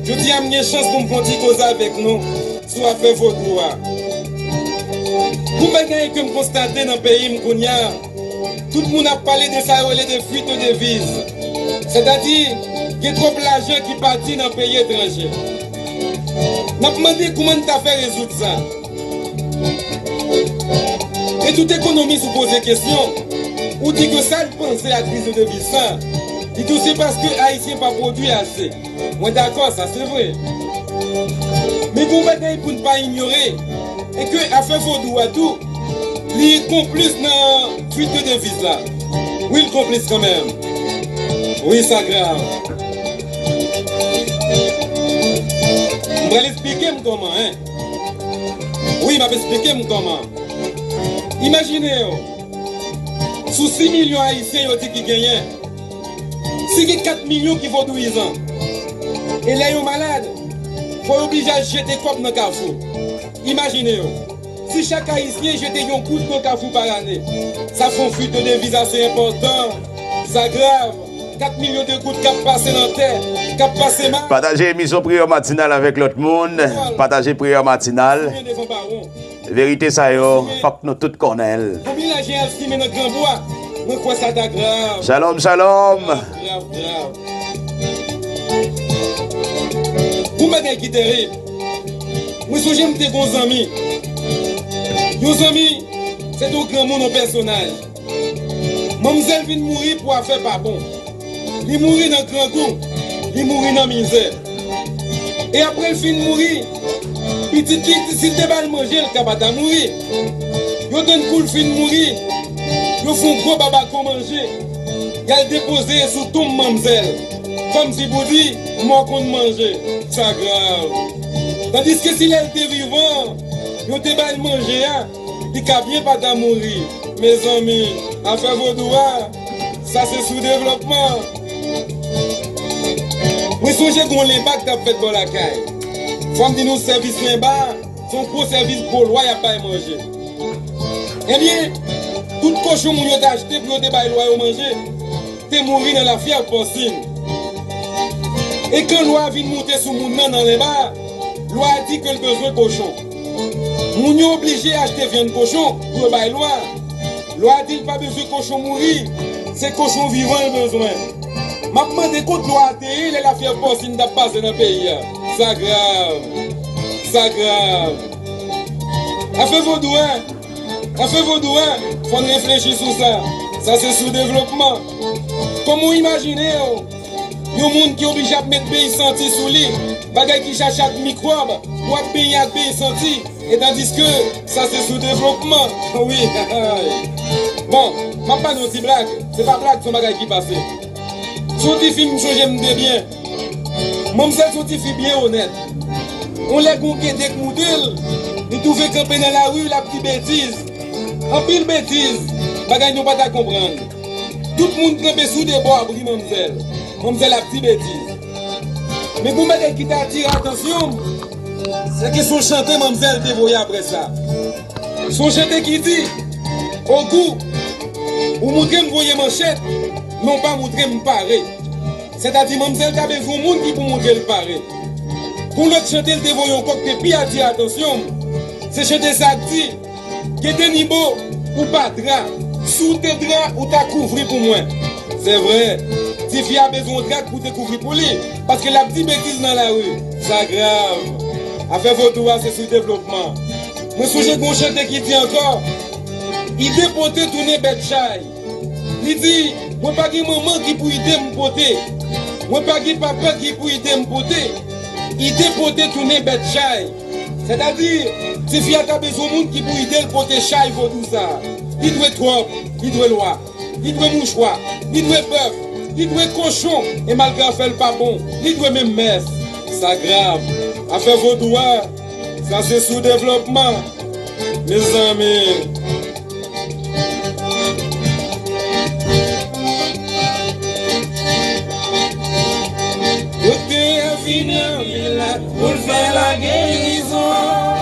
Jodi a, m gen chans pou m fè yon ti koze avèk nou sou afè vodou a. Yon bagay ke m konstate nan peyi m kounye a, tout moun ap pale de sa yo rele de fuite de deviz. Sètadi, gen twòp lajan ki pati nan peyi etranje. N ap mande kòman n ta fè rezoud sa. E tout ekonomis ou poze kesyon, ou di ke sa l panse ak kriz de deviz sa, li di w se paske Ayisyen pa pwodui ase. Mwen dakò, sa se vre. Men gen yon bagay pou n pa inyore, e ke afè vodou a tou, li konplis nan fuite de deviz la. Wi, l konplis kanmenm. Wi, sa grav. M pral eksplike m kòman, en. Wi, m ap eksplike m kòman. Imajine w, sou sis milyon Ayisyen yo di ki genyen, si gen kat milyon ki vodouyizan, e lè yo malad, fò yo oblije al jete kòb nan Kafou. Imajine w, si chak Ayisyen jete yon goud nan Kafou pa ane, sa fè yon fuite de deviz ase enpòtan. Sa grav. Kat milyon de goud k ap pase nan tè, k ap pase mal. Pataje emisyon Priyè Matinal avèk lòt moun. Pataje Priyè Matinal. Simen devan bawon. Verite sa yo, fòk nou tout konnen l. Konbyen lajan y al simen nan Granbwa? Mwen kwè sa ta grav. Shalom, shalom. Grav, grav, grav. Yon bagay ki terib. Mwen sonje m te gen yon zanmi. Yon zanmi, se te yon granmoun, yon pèsonaj. Manmzèl vin mouri pou afè pa bon. Li mouri nan grangou, li mouri nan mizè. E apre l fin mouri, pitit li, si l te ba l manje, l ka pa ta mouri. Yo tann kou l fin mouri, yo fè yon gwo babakon manje. Y al depoze sou tonm manmzèl. Kòmsi pou di, mò konn manje. Sa grav. Tandiske si lè l te vivan, yo te ba l manje a, li ka byen pa ta mouri. Mezanmi, afè vodou a, sa se soudevlòpman. Mwen sonje gen yon lenba k t ap fèt bò lakay. Fò m di nou, sèvis lenba a, se yon gwo sèvis gwo lwa y ap bay manje. Ebyen, tout kochon moun yo te achte pou yo te bay lwa yo manje, te mouri nan lafyèv pòsin. E kan lwa a vin moute sou moun nan nan lenba a, lwa a di ke l bezwen kochon. Moun yo oblije achte vyann kochon pou yo bay lwa a. Lwa a di l pa bezwen kochon mouri, se kochon vivan l bezwen. M ap mande kot lwa a te ye lè lafyèv pòsin t ap pase nan peyi a. Sa grav. Sa grav. Afè vodou a, afè vodou a, fò n reflechi sou sa. Sa se soudevlopman. Kòman w imajine w, yon moun ki oblije ap met beny santi sou li, bagay ki chache ak mikwòb, pou ap benyen ak beny santi, e tandiske sa se soudevlopman. Wi. Bon, m ap ba nou yon ti blag. Se pa blag, se yon bagay ki pase. Se yon tifi m sonje m te byen. Manmzèl se yon tifi byen onèt. Yon lè gen yon gede k moute l, li twouve kanpe nan lari, l ap di betiz. Anpil betiz, bagay nou pa ta konprann. Tout moun kanpe sou de bò ap ri manmzèl. Manmzèl ap di betiz. Men gen yon bagay ki te atire atansyon m, se ke se yon chante manmzèl te voye apre sa. Se yon chante ki di, Ogou, ou montre m voye manchèt, men w pa montre m pare. Sètadi, manmzèl ta bezwen yon moun ki pou montre l pare. Gon lòt chante l te voye ankò k te pi atire atansyon m. Se chante sa k di, Gede Nibo, ou pa dra, si w te dra, ou ta kouvri pou mwen. Se vre, tifi a bezwen yon dra pou te kouvri pou li, paske l ap di betiz nan lari. Sa grav. Afè vodou a se soudevlopman. Mwen sonje gon chante ki di ankò, Ide pote tounen bèt chay. Li di, mwen pa gen manman ki pou ide m pote. Mwen pa gen papa ki pou ede m pote. Ide pote tounen bèt chay. Sètadi, tifi a ta bezwen moun ki pou ede l pote chay vodou sa. Li dwe twòp, li dwe lwa, li dwe mouchwa, li dwe bèf, li dwe kochon, e malgre afè l pa bon, li dwe menm mès. Sa grav. Afè vodou a, sa se soudevlopman. Mezanmi. Pou l fè lagerizon.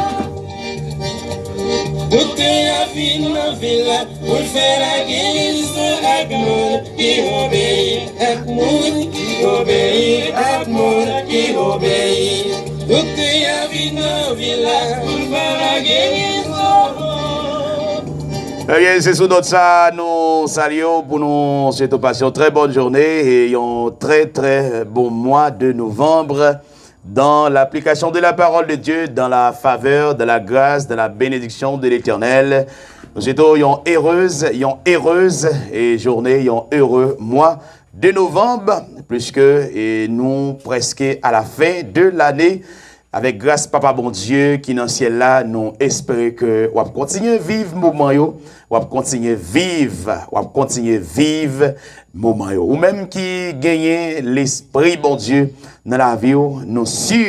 Doktè a vin nan vil la pou l fè lagerizon ak moun ki obeyi, ak moun ki obeyi, ak moun ki obeyi. Doktè a vin nan vil la pou l fè lagerizon. Ebyen, se sou nòt sa a nou salye w pou nou swete w pase yon trè bòn jounen e yon trè, trè bon mwa de novanm. Dans l'application de la parole de Dieu, dans la faveur, dans la grâce, dans la bénédiction de l'Éternel. Nou swete w yon erez, yon erez e jounen, yon ere mwa de novanm, pliske e nou prèske a la fen de lane. Avèk gras Papa Bondye ki nan syèl la, nou espere ke w ap kontinye viv moman yo, w ap kontinye viv, w ap kontinye viv moman yo. Ou menm ki genyen Lespri Bondye nan lavi w, nou si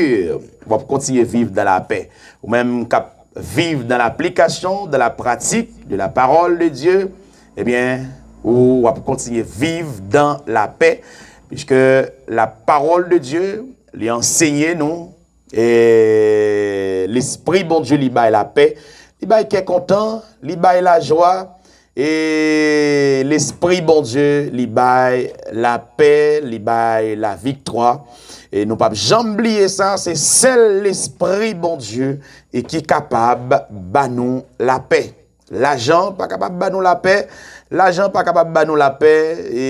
w ap kontinye viv dans la paix. Ou menm k ap viv dans l'application, dans la pratique de la parole de Dieu, ebyen, ou w ap kontinye viv dans la paix, puisque la parole de Dieu, li ansenye nou, e Lespri Bondye, li bay lapè, li bay kè kontan, li bay lajwa, e Lespri Bondye, li bay lapè, li bay laviktwa. E nou p ap janm bliye sa, se sèl Lespri Bondye e ki kapab ba nou lapè. Lajan pa kapab ba nou lapè, lajan pa kapab ba nou lapè, e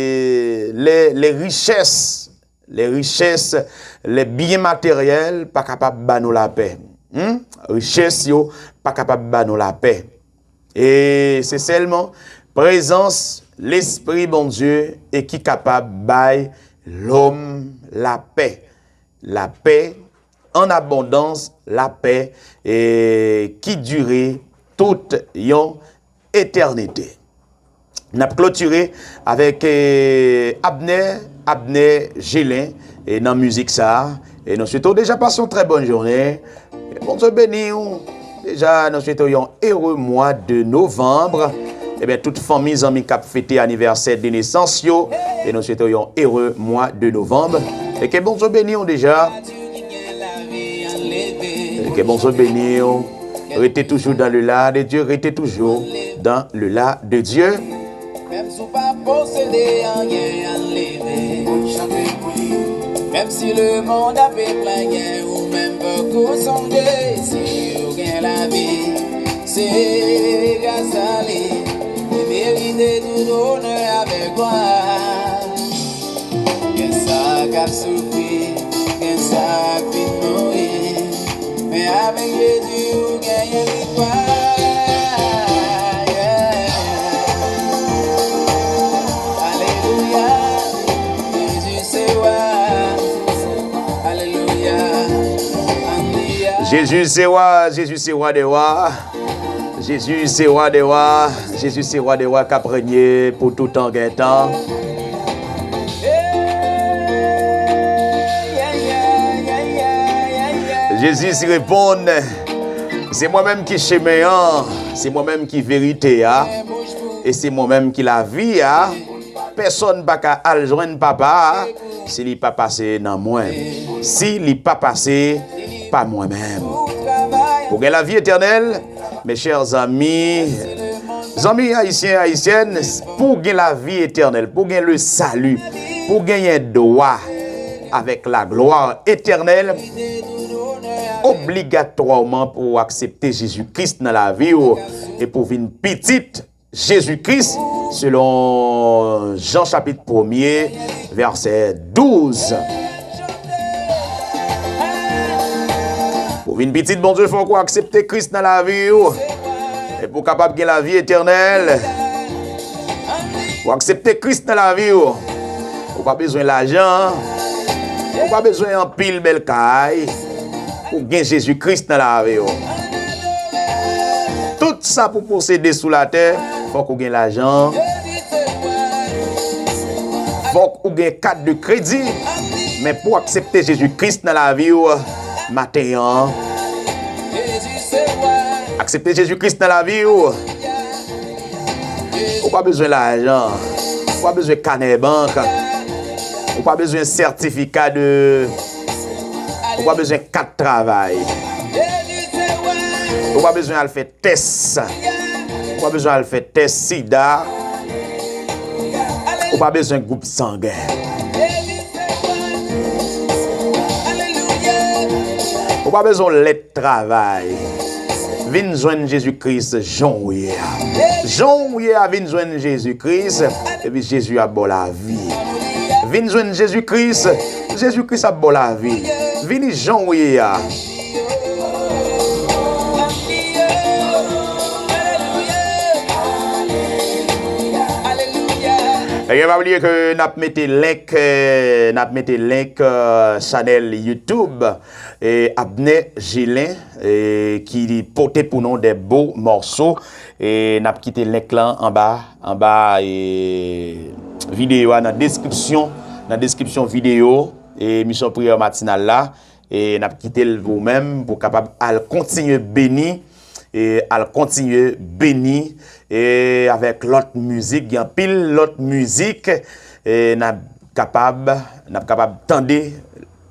les, les richesses, les richesses, les biens matériels pa kapab ba nou lapè. Hmm? Richès yo pa kapab ba nou lapè. E se sèlman prezans Lespri Bondye e ki kapab bay lòm lapè. Lapè an abondans, lapè e ki dire tout yon etènite. N ap klotire avèk eh, Abner, Abner Gelin e nan mizik sa a. E nou swete w deja pase yon trè bòn jounen. Bondye beni w. Deja, nou swete w yon ere mwa de novanm. Ebyen, tout fanmi, zanmi k ap fete anivèsè de nesans yo. E nou swete w yon ere mwa de novanm. E ke Bondye beni w deja. E ke Bondye beni w. Rete toujou dans le là de Dieu. Rete toujou dans le là de Dieu. Menm si w pa posede anyen, ann leve. Menm si lemonn ap plenyen, ou menm poko sonde. Si w gen lavi, se gras a li. Li merite tout onè avèk glwa. Gen sa k ap soufri, gen sa k fin mouri. Men avèk Jezi, ou genyen viktwa. Yeah. Alelouya. Jezi se wa. Alelouya. Ann li a. Jezi se wa, Jezi se wa dè wa. Jezi se wa dè wa, Jezi se wa dè wa k ap renye pou toutan gen tan. Jezi reponn, se mwen menm ki chemen an, se mwen menm ki verite a, e se mwen menm ki lavi a. Pèsonn pa ka al jwenn Papa a si li pa pase nan mwen, si li pa pase pa mwen menm. Pou gen lavi etènèl, mes chers amis, zanmi ayisyen, ayisyèn, pou gen lavi etènèl, pou gen le salut, pou genyen dwa avèk la gloire éternelle, obligatwaman pou w aksepte Jezi Kris nan lavi w e pou w vin pitit Jezi Kris, selon Jan chapit premye, vèsè douz. Pou w vin pitit Bondye, fòk ou aksepte Kris nan lavi w. E pou w kapab gen lavi etènèl, ou aksepte Kris nan lavi w. Ou pa bezwen lajan. Ou pa bezwen anpil bèl kay. Ou gen Jezi Kris nan lavi w. Tout sa pou posede sou latè, fòk ou gen lajan. Fòk ou gen kat de kredi. Men pou aksepte Jezi Kris nan lavi w maten an, aksepte Jezi Kris nan lavi w. Ou pa bezwen lajan. Ou pa bezwen kanè bank. Ou pa bezwen sètifika de Ou pa bezwen kat travay. Ou pa bezwen al fè tès. Ou pa bezwen al fè tès sida. Ou pa bezwen gwoup sangen. Ou pa bezwen lèt travay. Vin jwenn Jezi Kris jan w ye a. Jan w ye a, vin jwenn Jezi Kris, epi Jezi ap ba w lavi. Vin jwenn Jezi Kris, Jezi Kris ap ba w lavi. Vini jan w ye a. Ebyen, pa bliye ke n ap mete link, eh, n ap mete link, eh, chanèl YouTube, eh, Abner Gelin, eh, ki pote pou nou de bo mòso. E n ap kite link lan anba, anba, eh, videyo a, nan deskripsyon, nan deskripsyon videyo, eh, emisyon Priyè Matinal la. E n ap kite l pou ou menm, pou w kapab al kontinye beni, e al kontinye beni, e avèk lòt mizik, gen anpil lòt mizik, e n ap kapab, n ap kapab tande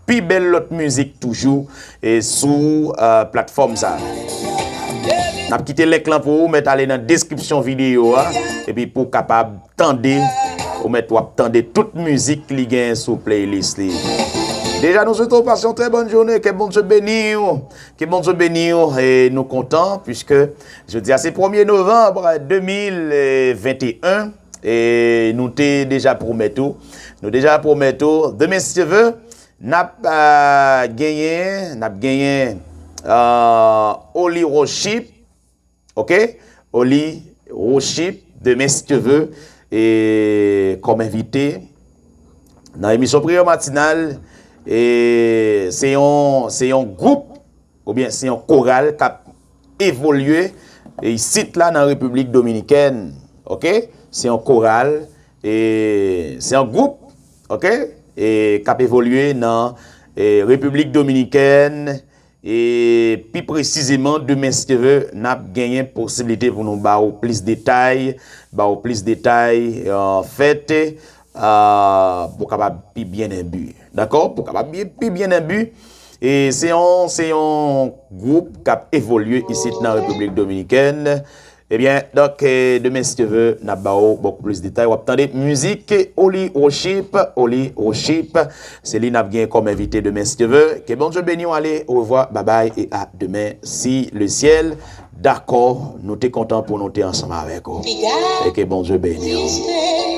pi bèl lòt mizik toujou, e sou, eh, platfòm sa. N ap kite link lan pou ou, mèt ale nan deskripsyon videyo a, epi pou w kapab tande, ou mèt w ap tande tout mizik li gen sou playlist li. Déjà, nous souhaitons passer une très bonne journée. Ke Bondye beni w. Ke Bondye beni w. E nou kontan, puiske jodi a se premye novanm de mil venteyen. E nou te deja pwomèt ou. Nou deja pwomèt ou. Demen, si Dye vle, n ap, ah, genyen, n ap genyen, ah, Oli Worship. Ok? Oli Worship, demen, si Dye vle, e kòm envite nan emisyon Priyè Matinal, e se yon, se yon gwoup, oubyen se yon koral k ap evolye, e, isit la nan Repiblik Dominikèn. Ok? Se yon koral, e, se yon gwoup, ok? E, k ap evolye nan, e, Repiblik Dominikèn, e pi presizeman, demen, si Dye vle, n ap genyen posiblite pou nou ba ou plis detay, ba ou plis detay, anfèt, ah, pou w kapab pi byen enbi. Dakò? Pou w kapab pi, pi byen enbi. E se yon, se yon gwoup k ap evolye isit nan Repiblik Dominikèn. Ebyen, donk, eh, demen, si Dye vle, n ap ba ou bokou plis detay. W ap tande mizik Oli Worship, Oli Worship. Se li n ap gen kòm envite demen, si Dye vle. Ke Bondye beni w, ale, orevwa, babay, e a demen, si le syèl dakò, nou te kontan pou nou te ansanm avèk ou. E ke Bondye beni w.